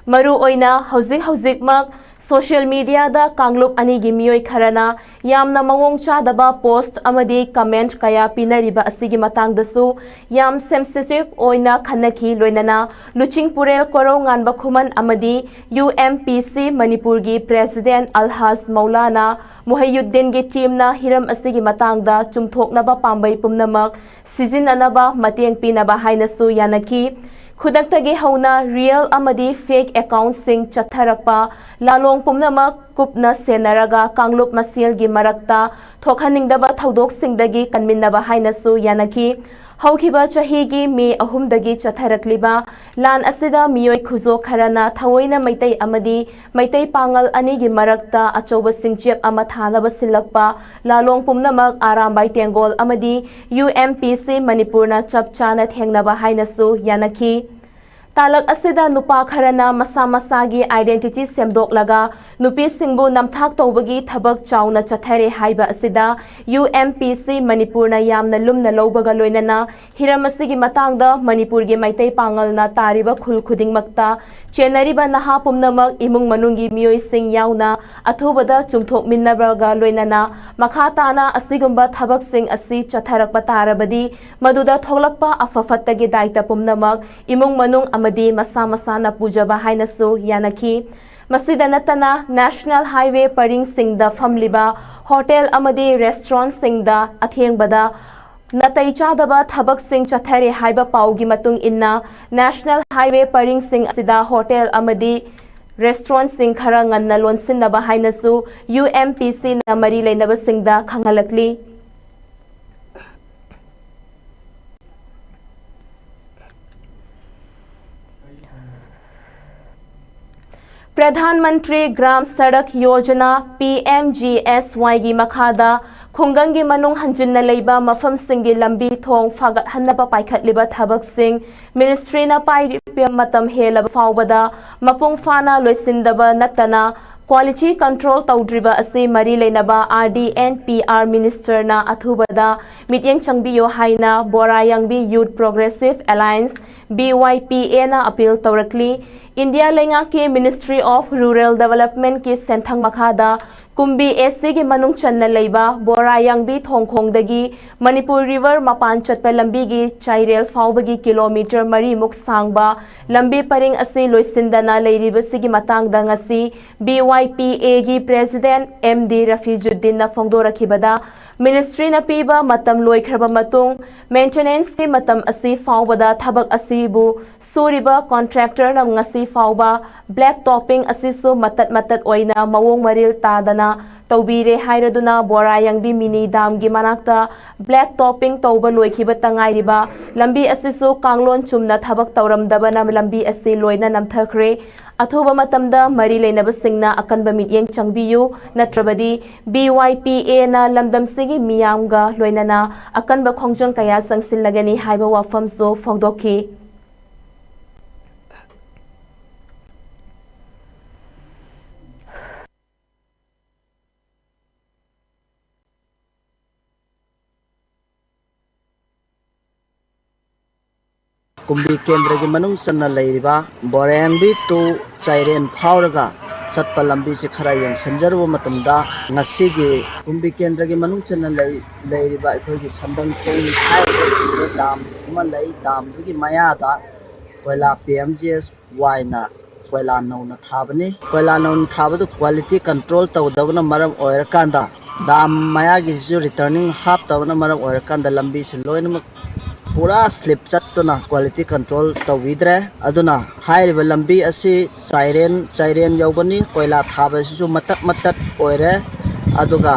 ꯃꯔꯨꯑꯣꯏꯅ ꯍꯧꯖꯤꯛ ꯍꯧꯖꯤꯛꯃꯛ social media ꯗ ꯀꯥꯡꯂꯨꯞ ꯑꯅꯤꯒꯤ ꯃꯤꯑꯣꯏ ꯈꯔꯅ ꯌꯥꯝꯅ ꯃꯑꯣꯡ ꯆꯥꯗꯕ post ꯑꯃꯗꯤ comment ꯀꯌꯥ ꯄꯤꯅꯔꯤꯕ ꯑꯁꯤꯒꯤ ꯃꯇꯥꯡꯗꯁꯨ ꯌꯥꯝ sensitive ꯑꯣꯏꯅ ꯈꯟꯅꯈꯤ, ꯂꯣꯏꯅꯅ ꯂꯨꯆꯤꯡ ꯄꯨꯔꯦꯜ ꯀꯣꯔꯧꯉꯥꯟꯕ ꯈꯨꯃꯟ ꯑꯃꯗꯤ U M P C ꯃꯅꯤꯄꯨꯔꯒꯤ ꯄ꯭ꯔꯦꯁꯤꯗꯦꯟꯠ ꯑꯜꯍꯥꯖ ꯃꯧꯂꯥꯅꯥ ꯃꯨꯍꯩꯌꯨꯗꯗꯤꯟꯒꯤ team ꯅ ꯍꯤꯔꯝ ꯑꯁꯤꯒꯤ ꯃꯇꯥꯡꯗ ꯆꯨꯝꯊꯣꯛꯅꯕ ꯄꯥꯝꯕꯩ ꯄꯨꯝꯅꯃꯛ ꯁꯤꯖꯤꯟꯅꯅꯕ ꯃꯇꯦꯡ ꯄꯤꯅꯕ ꯍꯥꯏꯅꯁꯨ ꯌꯥꯅꯈꯤ꯫ ꯈꯨꯗꯛꯇꯒꯤ ꯍꯧꯅ real ꯑꯃꯗꯤ fake account ꯁꯤꯡ ꯆꯠꯊꯔꯛꯄ ꯂꯥꯂꯣꯡ ꯄꯨꯝꯅꯃꯛ ꯀꯨꯞꯅ ꯁꯦꯟꯅꯔꯒ ꯀꯥꯡꯂꯨꯞ ꯃꯁꯦꯜꯒꯤ ꯃꯔꯛꯇ ꯊꯣꯛꯍꯟꯅꯤꯡꯗꯕ ꯊꯧꯗꯣꯛꯁꯤꯡꯗꯒꯤ ꯀꯟꯃꯤꯟꯅꯕ ꯍꯥꯏꯅꯁꯨ ꯌꯥꯅꯈꯤ꯫ ꯍꯧꯈꯤꯕ ꯆꯍꯤꯒꯤ ꯃꯦ ꯑꯍꯨꯝꯗꯒꯤ ꯆꯠꯊꯔꯛꯂꯤꯕ ꯂꯥꯟ ꯑꯁꯤꯗ ꯃꯤꯑꯣꯏ ꯈꯨꯖꯣ ꯈꯔꯅ ꯊꯑꯣꯏꯅ ꯃꯩꯇꯩ ꯑꯃꯗꯤ ꯃꯩꯇꯩ ꯄꯥꯉꯜ ꯑꯅꯤꯒꯤ ꯃꯔꯛꯇ ꯑꯆꯧꯕ ꯁꯤꯡꯆꯦꯞ ꯑꯃ ꯊꯥꯅꯕ ꯁꯤꯜꯂꯛꯄ ꯂꯥꯂꯣꯡ ꯄꯨꯝꯅꯃꯛ ꯑꯔꯥꯝꯕꯥꯏ ꯇꯦꯡꯒꯣꯜ ꯑꯃꯗꯤ U M P C ꯃꯅꯤꯄꯨꯔꯅ ꯆꯞ ꯆꯥꯅ ꯊꯦꯡꯅꯕ ꯍꯥꯏꯅꯁꯨ ꯌꯥꯅꯈꯤ꯫ ꯇꯥꯂꯛ ꯑꯁꯤꯗ ꯅꯨꯄꯥ ꯈꯔꯅ ꯃꯁꯥ ꯃꯁꯥꯒꯤ identity ꯁꯦꯝꯗꯣꯛꯂꯒ ꯅꯨꯄꯤꯁꯤꯡꯕꯨ ꯅꯝꯊꯥꯛ ꯇꯧꯕꯒꯤ ꯊꯕꯛ ꯆꯥꯎꯅ ꯆꯠꯊꯔꯦ ꯍꯥꯏꯕ ꯑꯁꯤꯗ U M P C ꯃꯅꯤꯄꯨꯔꯅ ꯌꯥꯝꯅ ꯂꯨꯝꯅ ꯂꯧꯕꯒ ꯂꯣꯏꯅꯅ ꯍꯤꯔꯝ ꯑꯁꯤꯒꯤ ꯃꯇꯥꯡꯗ ꯃꯅꯤꯄꯨꯔꯒꯤ ꯃꯩꯇꯩ ꯄꯥꯉꯜꯅ ꯇꯥꯔꯤꯕ ꯈꯨꯜ ꯈꯨꯗꯤꯡꯃꯛꯇ ꯆꯦꯟꯅꯔꯤꯕ ꯅꯍꯥ ꯄꯨꯝꯅꯃꯛ ꯏꯃꯨꯡ ꯃꯅꯨꯡꯒꯤ ꯃꯤꯑꯣꯏꯁꯤꯡ ꯌꯥꯎꯅ ꯑꯊꯨꯕꯗ ꯆꯨꯝꯊꯣꯛꯃꯤꯟꯅꯕꯒ ꯂꯣꯏꯅꯅ ꯃꯈꯥ ꯇꯥꯅ ꯑꯁꯤꯒꯨꯝꯕ ꯊꯕꯛꯁꯤꯡ ꯑꯁꯤ ꯆꯠꯊꯔꯛꯄ ꯇꯥꯔꯕꯗꯤ ꯃꯗꯨꯗ ꯊꯣꯛꯂꯛꯄ ꯑꯐ ꯐꯠꯇꯒꯤ ꯗꯥꯏꯇ ꯄꯨꯝꯅꯃꯛ ꯏꯃꯨꯡ ꯃꯅꯨꯡ ꯑꯃꯗꯤ ꯃꯁꯥ ꯃꯁꯥꯅ ꯄꯨꯖꯕ ꯍꯥꯏꯅꯁꯨ ꯌꯥꯅꯈꯤ꯫ ꯃꯁꯤꯗ ꯅꯠꯇꯅ National Highway ꯄꯔꯤꯡꯁꯤꯡꯗ ꯐꯝꯂꯤꯕ ꯍꯣꯇꯦꯜ ꯑꯃꯗꯤ ꯔꯦꯁꯇꯨꯔꯦꯟꯠꯁꯤꯡꯗ ꯑꯊꯦꯡꯕꯗ ꯅꯥꯇꯩ ꯆꯥꯗꯕ ꯊꯕꯛꯁꯤꯡ ꯆꯠꯊꯔꯦ ꯍꯥꯏꯕ ꯄꯥꯎꯒꯤ ꯃꯇꯨꯡ ꯏꯟꯅ, National Highway ꯄꯔꯤꯡꯁꯤꯡ ꯑꯁꯤꯗ ꯍꯣꯇꯦꯜ ꯑꯃꯗꯤ ꯔꯦꯁꯇꯨꯔꯦꯟꯠꯁꯤꯡ ꯈꯔ ꯉꯟꯅ ꯂꯣꯟꯁꯤꯟꯅꯕ ꯍꯥꯏꯅꯁꯨ U M P Cꯅ ꯃꯔꯤ ꯂꯩꯅꯕꯁꯤꯡꯗ ꯈꯪꯍꯜꯂꯛꯂꯤ꯫ Pradhan Mantri Gram Sadak Yojana, P M G S Yꯒꯤ ꯃꯈꯥꯗ ꯈꯨꯡꯒꯪꯒꯤ ꯃꯅꯨꯡ ꯍꯟꯖꯤꯟꯅ ꯂꯩꯕ ꯃꯐꯝꯁꯤꯡꯒꯤ ꯂꯝꯕꯤ ꯊꯣꯡ ꯐꯒꯠꯍꯟꯅꯕ ꯄꯥꯏꯈꯠꯂꯤꯕ ꯊꯕꯛꯁꯤꯡ ꯃꯤꯅꯤꯁꯇ꯭ꯔꯤꯅ ꯄꯥꯏꯔꯤꯕ ꯃꯇꯝ ꯍꯦꯜꯂꯕ ꯐꯥꯎꯕꯗ ꯃꯄꯨꯡ ꯐꯥꯅ ꯂꯣꯏꯁꯤꯟꯗꯕ ꯅꯠꯇꯅ, quality control ꯇꯧꯗ꯭ꯔꯤꯕ ꯑꯁꯤ ꯃꯔꯤ ꯂꯩꯅꯕ R D and P R ꯃꯤꯅꯤꯁꯇꯔꯅ ꯑꯊꯨꯕꯗ ꯃꯤꯠꯌꯦꯡ ꯆꯪꯕꯤꯌꯨ ꯍꯥꯏꯅ ꯕꯣꯔꯥꯌꯥꯡꯕꯤ Youth Progressive Alliance, B Y P Aꯅ ꯑꯄꯤꯜ ꯇꯧꯔꯛꯂꯤ꯫ ꯏꯟꯗꯤꯌꯥ ꯂꯩꯉꯥꯛꯀꯤ Ministry of Rural Developmentꯀꯤ ꯁꯦꯟꯊꯪ ꯃꯈꯥꯗ ꯀꯨꯝꯕꯤ ACꯒꯤ ꯃꯅꯨꯡ ꯆꯟꯅ ꯂꯩꯕ ꯕꯣꯔꯥꯌꯥꯡꯕꯤ ꯊꯣꯡꯈꯣꯡꯗꯒꯤ ꯃꯅꯤꯄꯨꯔ ꯔꯤꯚꯔ ꯃꯄꯥꯟ ꯆꯠꯄ ꯂꯝꯕꯤꯒꯤ ꯆꯥꯏꯔꯦꯜ ꯐꯥꯎꯕꯒꯤ ꯀꯤꯂꯣꯃꯤꯇꯔ ꯃꯔꯤꯃꯨꯛ ꯁꯥꯡꯕ ꯂꯝꯕꯤ ꯄꯔꯤꯡ ꯑꯁꯤ ꯂꯣꯏꯁꯤꯟꯗꯅ ꯂꯩꯔꯤꯕꯁꯤꯒꯤ ꯃꯇꯥꯡꯗ ꯉꯁꯤ B Y P Aꯒꯤ President M D ꯔꯐꯤꯖꯨꯗꯗꯤꯟꯅ ꯐꯣꯡꯗꯣꯔꯛꯈꯤꯕꯗ, ꯃꯤꯅꯤꯁꯇ꯭ꯔꯤꯅ ꯄꯤꯕ ꯃꯇꯝ ꯂꯣꯏꯈ꯭ꯔꯕ ꯃꯇꯨꯡ, maintenanceꯀꯤ ꯃꯇꯝ ꯑꯁꯤ ꯐꯥꯎꯕꯗ ꯊꯕꯛ ꯑꯁꯤꯕꯨ ꯁꯨꯔꯤꯕ contractorꯅ ꯉꯁꯤ ꯐꯥꯎꯕ black topping ꯑꯁꯤꯁꯨ ꯃꯇꯠ ꯃꯇꯠ ꯑꯣꯏꯅ ꯃꯑꯣꯡ ꯃꯔꯤꯜ ꯇꯥꯗꯅ ꯇꯧꯕꯤꯔꯦ ꯍꯥꯏꯔꯗꯨꯅ ꯕꯣꯔꯥꯌꯥꯡꯕꯤ mini damꯒꯤ ꯃꯅꯥꯛꯇ black topping ꯇꯧꯕ ꯂꯣꯏꯈꯤꯕꯇ ꯉꯥꯏꯔꯤꯕ ꯂꯝꯕꯤ ꯑꯁꯤꯁꯨ ꯀꯥꯡꯂꯣꯟ ꯆꯨꯝꯅ ꯊꯕꯛ ꯇꯧꯔꯝꯗꯕꯅ ꯂꯝꯕꯤ ꯑꯁꯤ ꯂꯣꯏꯅ ꯅꯝꯊꯈ꯭ꯔꯦ꯫ ꯑꯊꯨꯕ ꯃꯇꯝꯗ ꯃꯔꯤ ꯂꯩꯅꯕꯁꯤꯡꯅ ꯑꯀꯟꯕ ꯃꯤꯠꯌꯦꯡ ꯆꯪꯕꯤꯌꯨ, ꯅꯠꯇ꯭ꯔꯕꯗꯤ B Y P Aꯅ ꯂꯝꯗꯝꯁꯤꯒꯤ ꯃꯤꯌꯥꯝꯒ ꯂꯣꯏꯅꯅ ꯑꯀꯟꯕ ꯈꯣꯡꯖꯪ ꯀꯌꯥ ꯆꯪꯁꯤꯜꯂꯒꯅꯤ ꯍꯥꯏꯕ ꯋꯥꯐꯝꯁꯨ ꯐꯣꯡꯗꯣꯛꯈꯤ꯫ ꯀꯨꯝꯕꯤ ꯀꯦꯟꯗ꯭ꯔꯒꯤ ꯃꯅꯨꯡ ꯆꯟꯅ ꯂꯩꯔꯤꯕ ꯕꯣꯔꯥꯌꯥꯡꯕꯤ to ꯆꯥꯏꯔꯦꯟ ꯐꯥꯎꯔꯒ ꯆꯠꯄ ꯂꯝꯕꯤꯁꯤ ꯈꯔ ꯌꯦꯡꯁꯤꯟꯖꯔꯨꯕ ꯃꯇꯝꯗ, ꯉꯁꯤꯒꯤ ꯀꯨꯝꯕꯤ ꯀꯦꯟꯗ꯭ꯔꯒꯤ ꯃꯅꯨꯡ ꯆꯟꯅ ꯂꯩ-, ꯂꯩꯔꯤꯕ ꯑꯩꯈꯣꯏꯒꯤ ꯁꯟꯗꯪ ꯈꯣꯡ ꯍꯥꯏꯔꯤꯕꯁꯤꯗ dam ꯑꯃ ꯂꯩ꯫ Damꯗꯨꯒꯤ ꯃꯌꯥꯗ ꯀꯣꯏꯂꯥ P M G S Yꯅ ꯀꯣꯏꯂꯥ ꯅꯧꯅ ꯊꯥꯕꯅꯤ꯫ ꯀꯣꯏꯂꯥ ꯅꯧꯅ ꯊꯥꯕꯗꯨ quality control ꯇꯧꯗꯕꯅ ꯃꯔꯝ ꯑꯣꯏꯔꯀꯥꯟꯗ, ꯗꯥꯝ ꯃꯌꯥꯒꯤꯁꯤꯁꯨ returning ꯍꯥꯞꯇꯕꯅ ꯃꯔꯝ ꯑꯣꯏꯔꯀꯥꯟꯗ ꯂꯝꯕꯤꯁꯤ ꯂꯣꯏꯅꯃꯛ ꯄꯨꯔꯥ slip ꯆꯠꯇꯨꯅ quality control ꯇꯧꯕꯤꯗ꯭ꯔꯦ꯫ ꯑꯗꯨꯅ ꯍꯥꯏꯔꯤꯕ ꯂꯝꯕꯤ ꯑꯁꯤ ꯆꯥꯏꯔꯦꯟ, ꯆꯥꯏꯔꯦꯟ ꯌꯧꯕꯅꯤ꯫ ꯀꯣꯏꯂꯥ ꯊꯥꯕꯁꯤꯁꯨ ꯃꯇꯠ ꯃꯇꯠ ꯑꯣꯏꯔꯦ꯫ ꯑꯗꯨꯒ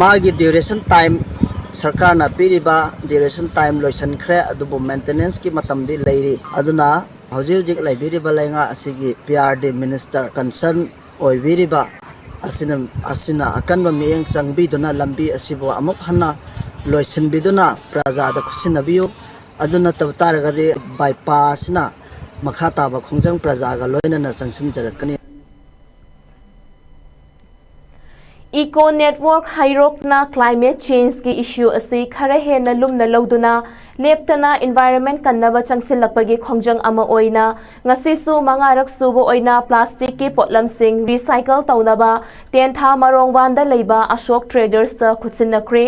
ꯃꯥꯒꯤ duration time, ꯁꯔꯀꯥꯔꯅ ꯄꯤꯔꯤꯕ duration time ꯂꯣꯏꯁꯤꯟꯈ꯭ꯔꯦ, ꯑꯗꯨꯕꯨ maintenanceꯀꯤ ꯃꯇꯝꯗꯤ ꯂꯩꯔꯤ꯫ ꯑꯗꯨꯅ ꯍꯧꯖꯤꯛ ꯍꯧꯖꯤꯛ ꯂꯩꯕꯤꯔꯤꯕ ꯂꯩꯉꯥꯛ ꯑꯁꯤꯒꯤ P R D minister concern ꯑꯣꯏꯕꯤꯔꯤꯕ ꯑꯁꯤꯅ, ꯑꯁꯤꯅ ꯑꯀꯟꯕ ꯃꯤꯠꯌꯦꯡ ꯆꯪꯕꯤꯗꯨꯅ ꯂꯝꯕꯤ ꯑꯁꯤꯕꯨ ꯑꯃꯨꯛ ꯍꯟꯅ ꯂꯣꯏꯁꯤꯟꯕꯤꯗꯨꯅ ꯄ꯭ꯔꯖꯥꯗ ꯈꯨꯠꯁꯤꯟꯅꯕꯤꯌꯨ꯫ ꯑꯗꯨ ꯅꯠꯇꯕ ꯇꯥꯔꯒꯗꯤ ꯕꯥꯏꯄꯥꯁꯅ ꯃꯈꯥ ꯇꯥꯕ ꯈꯣꯡꯖꯪ ꯄ꯭ꯔꯖꯥꯒ ꯂꯣꯏꯅꯅ ꯆꯪꯁꯤꯟꯖꯔꯛꯀꯅꯤ꯫ Eco Network ꯍꯩꯔꯣꯛꯅ climate changeꯀꯤ issue ꯑꯁꯤ ꯈꯔ ꯍꯦꯟꯅ ꯂꯨꯝꯅ ꯂꯧꯗꯨꯅ ꯂꯦꯞꯇꯅ environment ꯀꯟꯅꯕ ꯆꯪꯁꯤꯜꯂꯛꯄꯒꯤ ꯈꯣꯡꯖꯪ ꯑꯃ ꯑꯣꯏꯅ ꯉꯁꯤꯁꯨ ꯃꯉꯥꯔꯛ ꯁꯨꯕ ꯑꯣꯏꯅ plasticꯀꯤ ꯄꯣꯠꯂꯝꯁꯤꯡ recycle ꯇꯧꯅꯕ ꯇꯦꯟꯊꯥ ꯃꯔꯣꯡꯕꯥꯟꯗ ꯂꯩꯕ ꯑꯁꯣꯛ tradersꯇ ꯈꯨꯠꯁꯤꯟꯅꯈ꯭ꯔꯦ꯫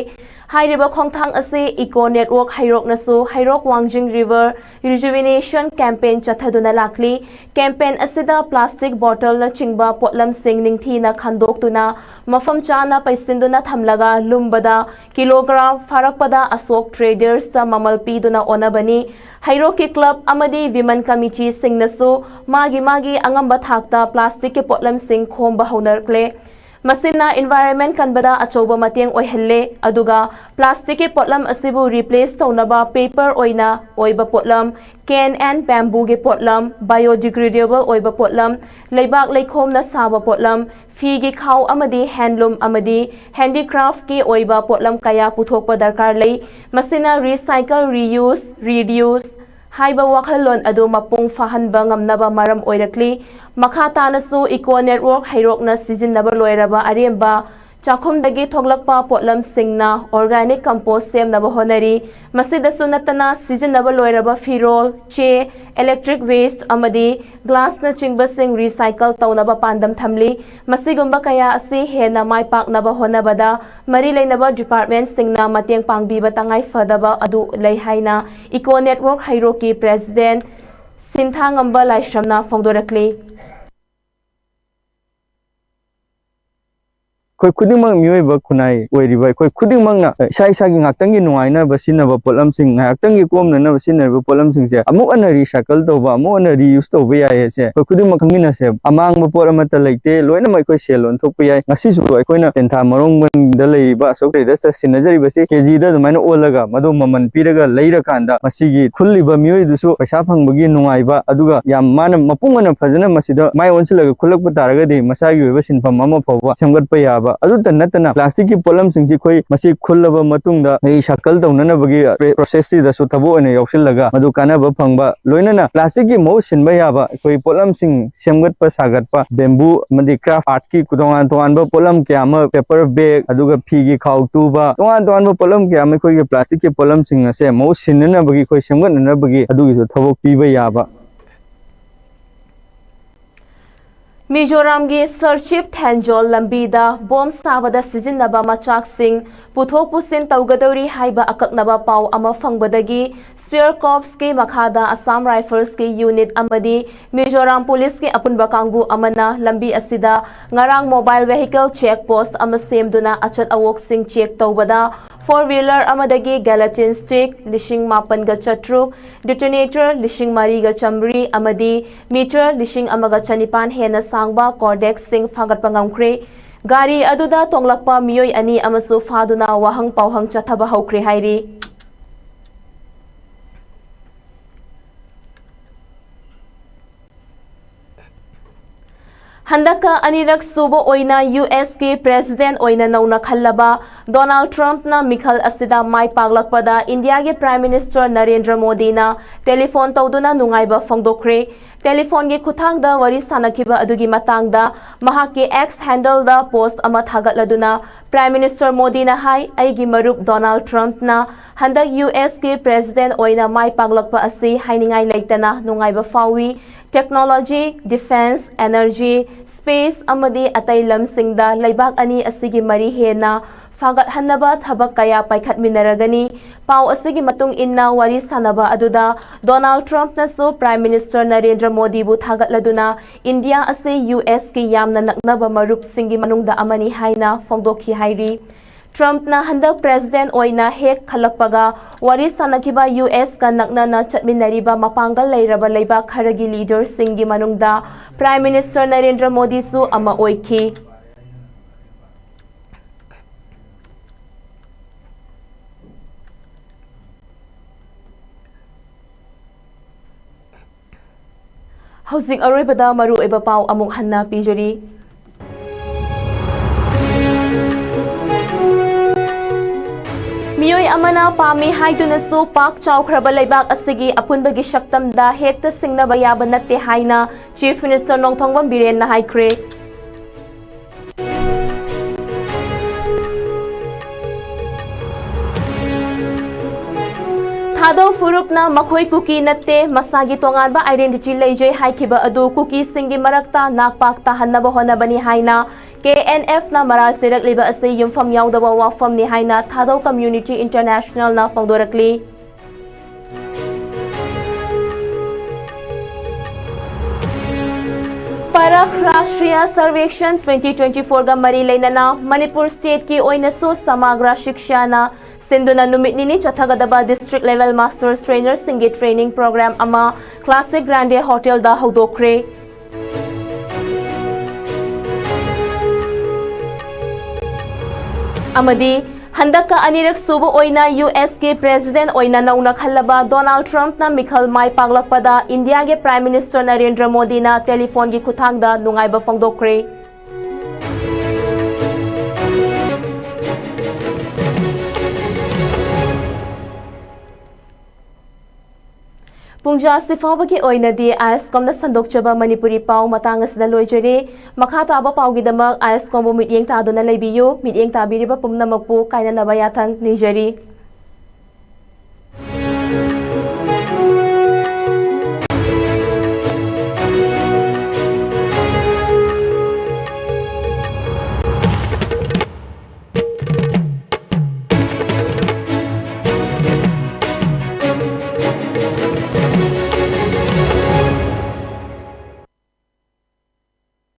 ꯍꯥꯏꯔꯤꯕ ꯈꯣꯡꯊꯥꯡ ꯑꯁꯤ Eco Network ꯍꯩꯔꯣꯛꯅꯁꯨ ꯍꯩꯔꯣꯛ ꯋꯥꯡꯖꯤꯡ river rejuvenation campaign ꯆꯠꯊꯗꯨꯅ ꯂꯥꯛꯂꯤ꯫ Campaign ꯑꯁꯤꯗ plastic bottleꯅꯆꯤꯡꯕ ꯄꯣꯠꯂꯝꯁꯤꯡ ꯅꯤꯡꯊꯤꯅ ꯈꯟꯗꯣꯛꯇꯨꯅ ꯃꯐꯝ ꯆꯥꯅ ꯄꯩꯁꯤꯟꯗꯨꯅ ꯊꯝꯂꯒ ꯂꯨꯝꯕꯗ kilogram ꯐꯥꯔꯛꯄꯗ ꯑꯁꯣꯛ tradersꯇ ꯃꯃꯜ ꯄꯤꯗꯨꯅ ꯑꯣꯟꯅꯕꯅꯤ꯫ ꯍꯩꯔꯣꯛꯀꯤ club ꯑꯃꯗꯤ women committeeꯁꯤꯡꯅꯁꯨ ꯃꯥꯒꯤ ꯃꯥꯒꯤ ꯑꯉꯝꯕ ꯊꯥꯛꯇ plasticꯀꯤ ꯄꯣꯠꯂꯝꯁꯤꯡ ꯈꯣꯝꯕ ꯍꯧꯅꯔꯛꯂꯦ꯫ ꯃꯁꯤꯅ environment ꯀꯟꯕꯗ ꯑꯆꯧꯕ ꯃꯇꯦꯡ ꯑꯣꯏꯍꯜꯂꯦ, ꯑꯗꯨꯒ plasticꯀꯤ ꯄꯣꯠꯂꯝ ꯑꯁꯤꯕꯨ replace ꯇꯧꯅꯕ paper ꯑꯣꯏꯅ ꯑꯣꯏꯕ ꯄꯣꯠꯂꯝ, can and bambooꯒꯤ ꯄꯣꯠꯂꯝ, biodegradable ꯑꯣꯏꯕ ꯄꯣꯠꯂꯝ, ꯂꯩꯕꯥꯛ ꯂꯩꯈꯣꯝꯅ ꯁꯥꯕ ꯄꯣꯠꯂꯝ, ꯐꯤꯒꯤ ꯈꯥꯎ ꯑꯃꯗꯤ handloom ꯑꯃꯗꯤ handicraftꯀꯤ ꯑꯣꯏꯕ ꯄꯣꯠꯂꯝ ꯀꯌꯥ ꯄꯨꯊꯣꯛꯄ ꯗꯔꯀꯥꯔ ꯂꯩ꯫ ꯃꯁꯤꯅ recycle, reuse, reduce ꯍꯥꯏꯕ ꯋꯥꯈꯜꯂꯣꯟ ꯑꯗꯨ ꯃꯄꯨꯡ ꯐꯥꯍꯟꯕ ꯉꯝꯅꯕ ꯃꯔꯝ ꯑꯣꯏꯔꯛꯂꯤ꯫ ꯃꯈꯥ ꯇꯥꯅꯁꯨ Eco Network ꯍꯩꯔꯣꯛꯅ ꯁꯤꯖꯤꯟꯅꯕ ꯂꯣꯏꯔꯕ ꯑꯔꯦꯝꯕ ꯆꯥꯛꯈꯨꯝꯗꯒꯤ ꯊꯣꯛꯂꯛꯄ ꯄꯣꯠꯂꯝꯁꯤꯡꯅ organic compost ꯁꯦꯝꯅꯕ ꯍꯣꯠꯅꯔꯤ꯫ ꯃꯁꯤꯗꯁꯨ ꯅꯠꯇꯅ ꯁꯤꯖꯤꯟꯅꯕ ꯂꯣꯏꯔꯕ ꯐꯤꯔꯣꯜ, ꯆꯦ, electric waste ꯑꯃꯗꯤ glassꯅꯆꯤꯡꯕꯁꯤꯡ recycle ꯇꯧꯅꯕ ꯄꯥꯟꯗꯝ ꯊꯝꯂꯤ꯫ ꯃꯁꯤꯒꯨꯝꯕ ꯀꯌꯥ ꯑꯁꯤ ꯍꯦꯟꯅ ꯃꯥꯏ ꯄꯥꯛꯅꯕ ꯍꯣꯠꯅꯕꯗ ꯃꯔꯤ ꯂꯩꯅꯕ departmentꯁꯤꯡꯅ ꯃꯇꯦꯡ ꯄꯥꯡꯕꯤꯕ ꯇꯉꯥꯏ ꯐꯗꯕ ꯑꯗꯨ ꯂꯩ ꯍꯥꯏꯅ Eco Network ꯍꯩꯔꯣꯛꯀꯤ president ꯁꯤꯟꯊꯥ ꯉꯝꯕ ꯂꯥꯏꯁ꯭ꯔꯝꯅ ꯐꯣꯡꯗꯣꯔꯛꯂꯤ꯫ ꯑꯩꯈꯣꯏ ꯈꯨꯗꯤꯡꯃꯛ ꯃꯤꯑꯣꯏꯕ ꯈꯨꯟꯅꯥꯏ ꯑꯣꯏꯔꯤꯕ ꯑꯩꯈꯣꯏ ꯈꯨꯗꯤꯡꯃꯛꯅ ꯏꯁꯥ ꯏꯁꯥꯒꯤ ꯉꯥꯏꯍꯥꯛꯇꯪꯒꯤ ꯅꯨꯡꯉꯥꯏꯅꯕ ꯁꯤꯖꯤꯟꯅꯕ ꯄꯣꯠꯂꯝꯁꯤꯡ, ꯉꯥꯏꯍꯥꯛꯇꯪꯒꯤ ꯀꯣꯝꯅꯅꯕ ꯁꯤꯖꯤꯟꯅꯔꯤꯕ ꯄꯣꯠꯂꯝꯁꯤꯡꯁꯦ ꯑꯃꯨꯛ ꯍꯟꯅ recycle ꯇꯧꯕ, ꯑꯃꯨꯛ ꯍꯟꯅ reuse ꯇꯧꯕ ꯌꯥꯏ ꯍꯥꯏꯁꯦ ꯑꯩꯈꯣꯏ ꯈꯨꯗꯤꯡꯃꯛ ꯈꯪꯃꯤꯟꯅꯁꯦ꯫ ꯑꯃꯥꯡꯕ ꯄꯣꯠ ꯑꯃꯠꯇ ꯂꯩꯇꯦ, ꯂꯣꯏꯅꯃꯛ ꯑꯩꯈꯣꯏ ꯁꯦꯜ ꯑꯣꯟꯊꯣꯛꯄ ꯌꯥꯏ꯫ ꯉꯁꯤꯁꯨ ꯑꯩꯈꯣꯏꯅ ꯇꯦꯟꯊꯥ ꯃꯔꯣꯡꯕꯟꯗ ꯂꯩꯔꯤꯕ ꯑꯁꯣꯛ ꯇ꯭ꯔꯦꯗꯔꯁꯇ ꯁꯤꯟꯅꯖꯔꯤꯕꯁꯤ ꯀꯦꯖꯤꯗ ꯑꯗꯨꯃꯥꯏꯅ ꯑꯣꯜꯂꯒ ꯃꯗꯨ ꯃꯃꯜ ꯄꯤꯔꯒ ꯂꯩꯔꯀꯥꯟꯗ ꯃꯁꯤꯒꯤ ꯈꯨꯜꯂꯤꯕ ꯃꯤꯑꯣꯏꯗꯨꯁꯨ ꯄꯩꯁꯥ ꯐꯪꯕꯒꯤ ꯅꯨꯡꯉꯥꯏꯕ, ꯑꯗꯨꯒ ꯌꯥꯝ ꯃꯥꯅ ꯃꯄꯨꯡ ꯑꯣꯏꯅ ꯐꯖꯅ ꯃꯁꯤꯗ ꯃꯥꯏ ꯑꯣꯟꯁꯤꯜꯂꯒ ꯈꯨꯜꯂꯛꯄ ꯇꯥꯔꯒꯗꯤ ꯃꯁꯥꯒꯤ ꯑꯣꯏꯕ ꯁꯤꯟꯐꯝ ꯑꯃ ꯐꯥꯎꯕ ꯁꯦꯝꯒꯠꯄ ꯌꯥꯕ꯫ ꯑꯗꯨꯇ ꯅꯠꯇꯅ plastic ꯀꯤ ꯄꯣꯠꯂꯝꯁꯤꯡꯁꯤ ꯑꯩꯈꯣꯏ ꯃꯁꯤ ꯈꯨꯜꯂꯕ ꯃꯇꯨꯡꯗ recycle ꯇꯧꯅꯅꯕꯒꯤ process ꯁꯤꯗꯁꯨ ꯊꯕꯛ ꯑꯣꯏꯅ ꯌꯥꯎꯁꯤꯜꯂꯒ ꯃꯗꯨ ꯀꯥꯟꯅꯕ ꯐꯪꯕ, ꯂꯣꯏꯅꯅ plastic ꯀꯤ ꯃꯍꯨꯠ ꯁꯤꯟꯕ ꯌꯥꯕ ꯑꯩꯈꯣꯏ ꯄꯣꯠꯂꯝꯁꯤꯡ ꯁꯦꯝꯒꯠꯄ ꯁꯥꯒꯠꯄ, bamboo ꯑꯃꯗꯤ craft art ꯀꯤ ꯇꯣꯉꯥꯟ ꯇꯣꯉꯥꯟꯕ ꯄꯣꯠꯂꯝ ꯀꯌꯥ ꯑꯃ, paper bag, ꯑꯗꯨꯒ ꯐꯤꯒꯤ ꯈꯥꯎ ꯇꯨꯕ, ꯇꯣꯉꯥꯟ ꯇꯣꯉꯥꯟꯕ ꯄꯣꯠꯂꯝ ꯀꯌꯥ ꯑꯃ ꯑꯩꯈꯣꯏꯒꯤ plastic ꯀꯤ ꯄꯣꯠꯂꯝꯁꯤꯡ ꯑꯁꯦ ꯃꯍꯨꯠ ꯁꯤꯟꯅꯅꯕꯒꯤ, ꯑꯩꯈꯣꯏ ꯁꯦꯝꯒꯠꯅꯅꯕꯒꯤ ꯑꯗꯨꯒꯤꯁꯨ ꯊꯕꯛ ꯄꯤꯕ ꯌꯥꯕ꯫ ꯃꯤꯖꯣꯔꯥꯝꯒꯤ ꯁꯔꯆꯤꯞ ꯊꯦꯟꯖꯣꯜ ꯂꯝꯕꯤꯗ ꯕꯣꯝ ꯁꯥꯕꯗ ꯁꯤꯖꯤꯟꯅꯕ ꯃꯆꯥꯛꯁꯤꯡ ꯄꯨꯊꯣꯛ ꯄꯨꯁꯤꯟ ꯇꯧꯒꯗꯧꯔꯤ ꯍꯥꯏꯕ ꯑꯀꯛꯅꯕ ꯄꯥꯎ ꯑꯃ ꯐꯪꯕꯗꯒꯤ Spear Corps ꯀꯤ ꯃꯈꯥꯗ Assam Rifles ꯀꯤ unit ꯑꯃꯗꯤ ꯃꯤꯖꯣꯔꯥꯝ ꯄꯨꯂꯤꯁꯀꯤ ꯑꯄꯨꯟꯕ ꯀꯥꯡꯕꯨ ꯑꯃꯅ ꯂꯝꯕꯤ ꯑꯁꯤꯗ ꯉꯔꯥꯡ mobile vehicle check post ꯑꯃ ꯁꯦꯝꯗꯨꯅ ꯑꯆꯠ ꯑꯋꯣꯛꯁꯤꯡ check ꯇꯧꯕꯗ four wheeler ꯑꯃꯗꯒꯤ gelatin stick ꯂꯤꯁꯤꯡ ꯃꯥꯄꯟꯒ ꯆꯥꯇ꯭ꯔꯨꯛ, detonator ꯂꯤꯁꯤꯡ ꯃꯔꯤꯒ ꯆꯥꯃꯔꯤ ꯑꯃꯗꯤ meter ꯂꯤꯁꯤꯡ ꯑꯃꯒ ꯆꯅꯤꯄꯥꯟ ꯍꯦꯟꯅ ꯁꯥꯡꯕ Cordex ꯁꯤꯡ ꯐꯥꯒꯠꯄ ꯉꯝꯈ꯭ꯔꯦ꯫ ꯒꯥꯔꯤ ꯑꯗꯨꯗ ꯇꯣꯡꯂꯛꯄ ꯃꯤꯑꯣꯏ ꯑꯅꯤ ꯑꯃꯁꯨ ꯐꯥꯗꯨꯅ ꯋꯥꯍꯪ ꯄꯥꯎꯍꯪ ꯆꯠꯊꯕ ꯍꯧꯈ꯭ꯔꯦ ꯍꯥꯏꯔꯤ꯫ ꯍꯟꯗꯛꯀ ꯑꯅꯤꯔꯛ ꯁꯨꯕ ꯑꯣꯏꯅ ꯌꯨ ꯑꯦꯁ ꯀꯤ president ꯑꯣꯏꯅ ꯅꯧꯅ ꯈꯜꯂꯕ ꯗꯣꯅꯥꯜꯗ ꯇ꯭ꯔꯝꯞꯅ ꯃꯤꯈꯜ ꯑꯁꯤꯗ ꯃꯥꯏ ꯄꯥꯛꯂꯛꯄꯗ ꯏꯟꯗꯤꯌꯥꯒꯤ Prime Minister ꯅꯔꯦꯟꯗ꯭ꯔ ꯃꯣꯗꯤꯅ telephone ꯇꯧꯗꯨꯅ ꯅꯨꯡꯉꯥꯏꯕ ꯐꯣꯡꯗꯣꯛꯈ꯭ꯔꯦ꯫ Telephone ꯒꯤ ꯈꯨꯠꯊꯥꯡꯗ ꯋꯥꯔꯤ ꯁꯥꯅꯈꯤꯕ ꯑꯗꯨꯒꯤ ꯃꯇꯥꯡꯗ ꯃꯍꯥꯛꯀꯤ X handle ꯗ post ꯑꯃ ꯊꯥꯒꯠꯂꯗꯨꯅ Prime Minister ꯃꯣꯗꯤꯅ ꯍꯥꯏ, "ꯑꯩꯒꯤ ꯃꯔꯨꯞ ꯗꯣꯅꯥꯜꯗ ꯇ꯭ꯔꯝꯞꯅ ꯍꯟꯗꯛ ꯌꯨ ꯑꯦꯁ ꯀꯤ president ꯑꯣꯏꯅ ꯃꯥꯏ ꯄꯥꯛꯂꯛꯄ ꯑꯁꯤ ꯍꯥꯏꯅꯤꯡꯉꯥꯏ ꯂꯩꯇꯅ ꯅꯨꯡꯉꯥꯏꯕ ꯐꯥꯎꯏ꯫ Technology, defense, energy, space ꯑꯃꯗꯤ ꯑꯇꯩ ꯂꯝꯁꯤꯡꯗ ꯂꯩꯕꯥꯛ ꯑꯅꯤ ꯑꯁꯤꯒꯤ ꯃꯔꯤ ꯍꯦꯟꯅ ꯐꯒꯠꯍꯟꯅꯕ ꯊꯕꯛ ꯀꯌꯥ ꯄꯥꯏꯈꯠꯃꯤꯟꯅꯔꯒꯅꯤ꯫ ꯄꯥꯎ ꯑꯁꯤꯒꯤ ꯃꯇꯨꯡ ꯏꯟꯅ, ꯋꯥꯔꯤ ꯁꯥꯟꯅꯕ ꯑꯗꯨꯗ ꯗꯣꯅꯥꯜꯗ ꯇ꯭ꯔꯝꯞꯅꯁꯨ ꯄ꯭ꯔꯥꯏꯝ ꯃꯤꯅꯤꯁꯇꯔ ꯅꯔꯦꯟꯗ꯭ꯔ ꯃꯣꯗꯤꯕꯨ ꯊꯥꯒꯠꯂꯗꯨꯅ ꯏꯟꯗꯤꯌꯥ ꯑꯁꯤ ꯌꯨ ꯑꯦꯁꯀꯤ ꯌꯥꯝꯅ ꯅꯛꯅꯕ ꯃꯔꯨꯞꯁꯤꯡꯒꯤ ꯃꯅꯨꯡꯗ ꯑꯃꯅꯤ ꯍꯥꯏꯅ ꯐꯣꯡꯗꯣꯛꯈꯤ ꯍꯥꯏꯔꯤ꯫ ꯇ꯭ꯔꯝꯞꯅ ꯍꯟꯗꯛ ꯄ꯭ꯔꯦꯁꯤꯗꯦꯟꯠ ꯑꯣꯏꯅ ꯍꯦꯛ ꯈꯜꯂꯛꯄꯒ ꯋꯥꯔꯤ ꯁꯥꯟꯅꯈꯤꯕ ꯌꯨ ꯑꯦꯁꯀ ꯅꯛꯅꯅ ꯆꯠꯃꯤꯟꯅꯔꯤꯕ ꯃꯄꯥꯡꯒꯜ ꯂꯩꯔꯕ ꯂꯩꯕꯥꯛ ꯈꯔꯒꯤ ꯂꯤꯗꯔꯁꯤꯡꯒꯤ ꯃꯅꯨꯡꯗ ꯄ꯭ꯔꯥꯏꯝ ꯃꯤꯅꯤꯁꯇꯔ ꯅꯔꯦꯟꯗ꯭ꯔ ꯃꯣꯗꯤꯁꯨ ꯑꯃ ꯑꯣꯏꯈꯤ꯫ ꯍꯧꯖꯤꯛ ꯑꯔꯣꯏꯕꯗ ꯃꯔꯨꯑꯣꯏꯕ ꯄꯥꯎ ꯑꯃꯨꯛ ꯍꯟꯅ ꯄꯤꯖꯔꯤ꯫ ꯃꯤꯑꯣꯏ ꯑꯃꯅ ꯄꯥꯝꯃꯤ ꯍꯥꯏꯗꯨꯅꯁꯨ ꯄꯥꯛ ꯆꯥꯎꯈ꯭ꯔꯕ ꯂꯩꯕꯥꯛ ꯑꯁꯤꯒꯤ ꯑꯄꯨꯟꯕꯒꯤ ꯁꯛꯇꯝꯗ ꯍꯦꯛꯇ ꯁꯤꯡꯅꯕ ꯌꯥꯕ ꯅꯠꯇꯦ ꯍꯥꯏꯅ ꯆꯤꯐ ꯃꯤꯅꯤꯁꯇꯔ ꯅꯣꯡꯊꯣꯝꯕꯝ ꯕꯤꯔꯦꯟꯅ ꯍꯥꯏꯈ꯭ꯔꯦ꯫ ꯊꯥꯗꯧ ꯐꯨꯔꯨꯞꯅ ꯃꯈꯣꯏ ꯀꯨꯀꯤ ꯅꯠꯇꯦ, ꯃꯁꯥꯒꯤ ꯇꯣꯉꯥꯟꯕ identity ꯂꯩꯖꯩ ꯍꯥꯏꯈꯤꯕ ꯑꯗꯨ ꯀꯨꯀꯤꯁꯤꯡꯒꯤ ꯃꯔꯛꯇ ꯅꯥꯛꯄꯥꯛ ꯇꯥꯍꯟꯅꯕ ꯍꯣꯠꯅꯕꯅꯤ ꯍꯥꯏꯅ ꯀꯦ ꯑꯦꯟ ꯑꯦꯐꯅ ꯃꯔꯥꯜ ꯁꯤꯔꯛꯂꯤꯕ ꯑꯁꯤ ꯌꯨꯝꯐꯝ ꯌꯥꯎꯗꯕ ꯋꯥꯐꯝꯅꯤ ꯍꯥꯏꯅ ꯊꯥꯗꯧ ꯀꯝꯃ꯭ꯌꯨꯅꯤꯇꯤ ꯏꯟꯇꯔꯅꯦꯁꯅꯦꯜꯅ ꯐꯣꯡꯗꯣꯔꯛꯂꯤ꯫ ꯄꯔꯈ ꯔꯥꯁꯇ꯭ꯔꯤꯌꯥ ꯁꯔꯚꯦꯛꯁꯟ twenty twenty-fourꯒ ꯃꯔꯤ ꯂꯩꯅꯅ ꯃꯅꯤꯄꯨꯔ ꯁ꯭ꯇꯦꯠꯀꯤ ꯑꯣꯏꯅꯁꯨ ꯁꯃꯥꯒ꯭ꯔꯥ ꯁꯤꯛꯁꯥꯅ ꯁꯤꯟꯗꯨꯅ ꯅꯨꯃꯤꯠ ꯅꯤꯅꯤ ꯆꯠꯊꯒꯗꯕ ꯗꯤꯁꯇ꯭ꯔꯤꯛ ꯂꯦꯚꯦꯜ ꯃꯥꯁꯇꯔꯁ ꯇ꯭ꯔꯦꯅꯔꯁꯤꯡꯒꯤ ꯇ꯭ꯔꯦꯅꯤꯡ ꯄ꯭ꯔꯣꯒ꯭ꯔꯥꯝ ꯑꯃ ꯀ꯭ꯂꯥꯁꯤꯛ ꯒ꯭ꯔꯥꯟꯗꯦ ꯍꯣꯇꯦꯜꯗ ꯍꯧꯗꯣꯛꯈ꯭ꯔꯦ꯫ ꯑꯃꯗꯤ ꯍꯟꯗꯛꯀ ꯑꯅꯤꯔꯛ ꯁꯨꯕ ꯑꯣꯏꯅ ꯌꯨ ꯑꯦꯁꯀꯤ ꯄ꯭ꯔꯦꯁꯤꯗꯦꯟꯠ ꯑꯣꯏꯅ ꯅꯧꯅ ꯈꯜꯂꯕ ꯗꯣꯅꯥꯜꯗ ꯇ꯭ꯔꯝꯞꯅ ꯃꯤꯈꯜ ꯃꯥꯏ ꯄꯥꯛꯂꯛꯄꯗ ꯏꯟꯗꯤꯌꯥꯒꯤ ꯄ꯭ꯔꯥꯏꯝ ꯃꯤꯅꯤꯁꯇꯔ ꯅꯔꯦꯟꯗ꯭ꯔ ꯃꯣꯗꯤꯅ ꯇꯦꯂꯤꯐꯣꯟꯒꯤ ꯈꯨꯠꯊꯥꯡꯗ ꯅꯨꯡꯉꯥꯏꯕ ꯐꯣꯡꯗꯣꯛꯈ꯭ꯔꯦ꯫ ꯄꯨꯡꯖꯥꯁꯤ ꯐꯥꯎꯕꯒꯤ ꯑꯣꯏꯅꯗꯤ ꯑꯥꯏ ꯑꯦꯁ ꯀꯣꯝꯅ ꯁꯟꯗꯣꯛꯆꯕ ꯃꯅꯤꯄꯨꯔꯤ ꯄꯥꯎ ꯃꯇꯥꯡ ꯑꯁꯤꯗ ꯂꯣꯏꯖꯔꯦ꯫ ꯃꯈꯥ ꯇꯥꯕ ꯄꯥꯎꯒꯤꯗꯃꯛ ꯑꯥꯏ ꯑꯦꯁ ꯀꯣꯝꯕꯨ ꯃꯤꯠꯌꯦꯡ ꯇꯥꯗꯨꯅ ꯂꯩꯕꯤꯌꯨ꯫ ꯃꯤꯠꯌꯦꯡ ꯇꯥꯕꯤꯔꯤꯕ ꯄꯨꯝꯅꯃꯛꯄꯨ ꯀꯥꯏꯅꯅꯕ ꯌꯥꯊꯪ ꯅꯤꯖꯔꯤ꯫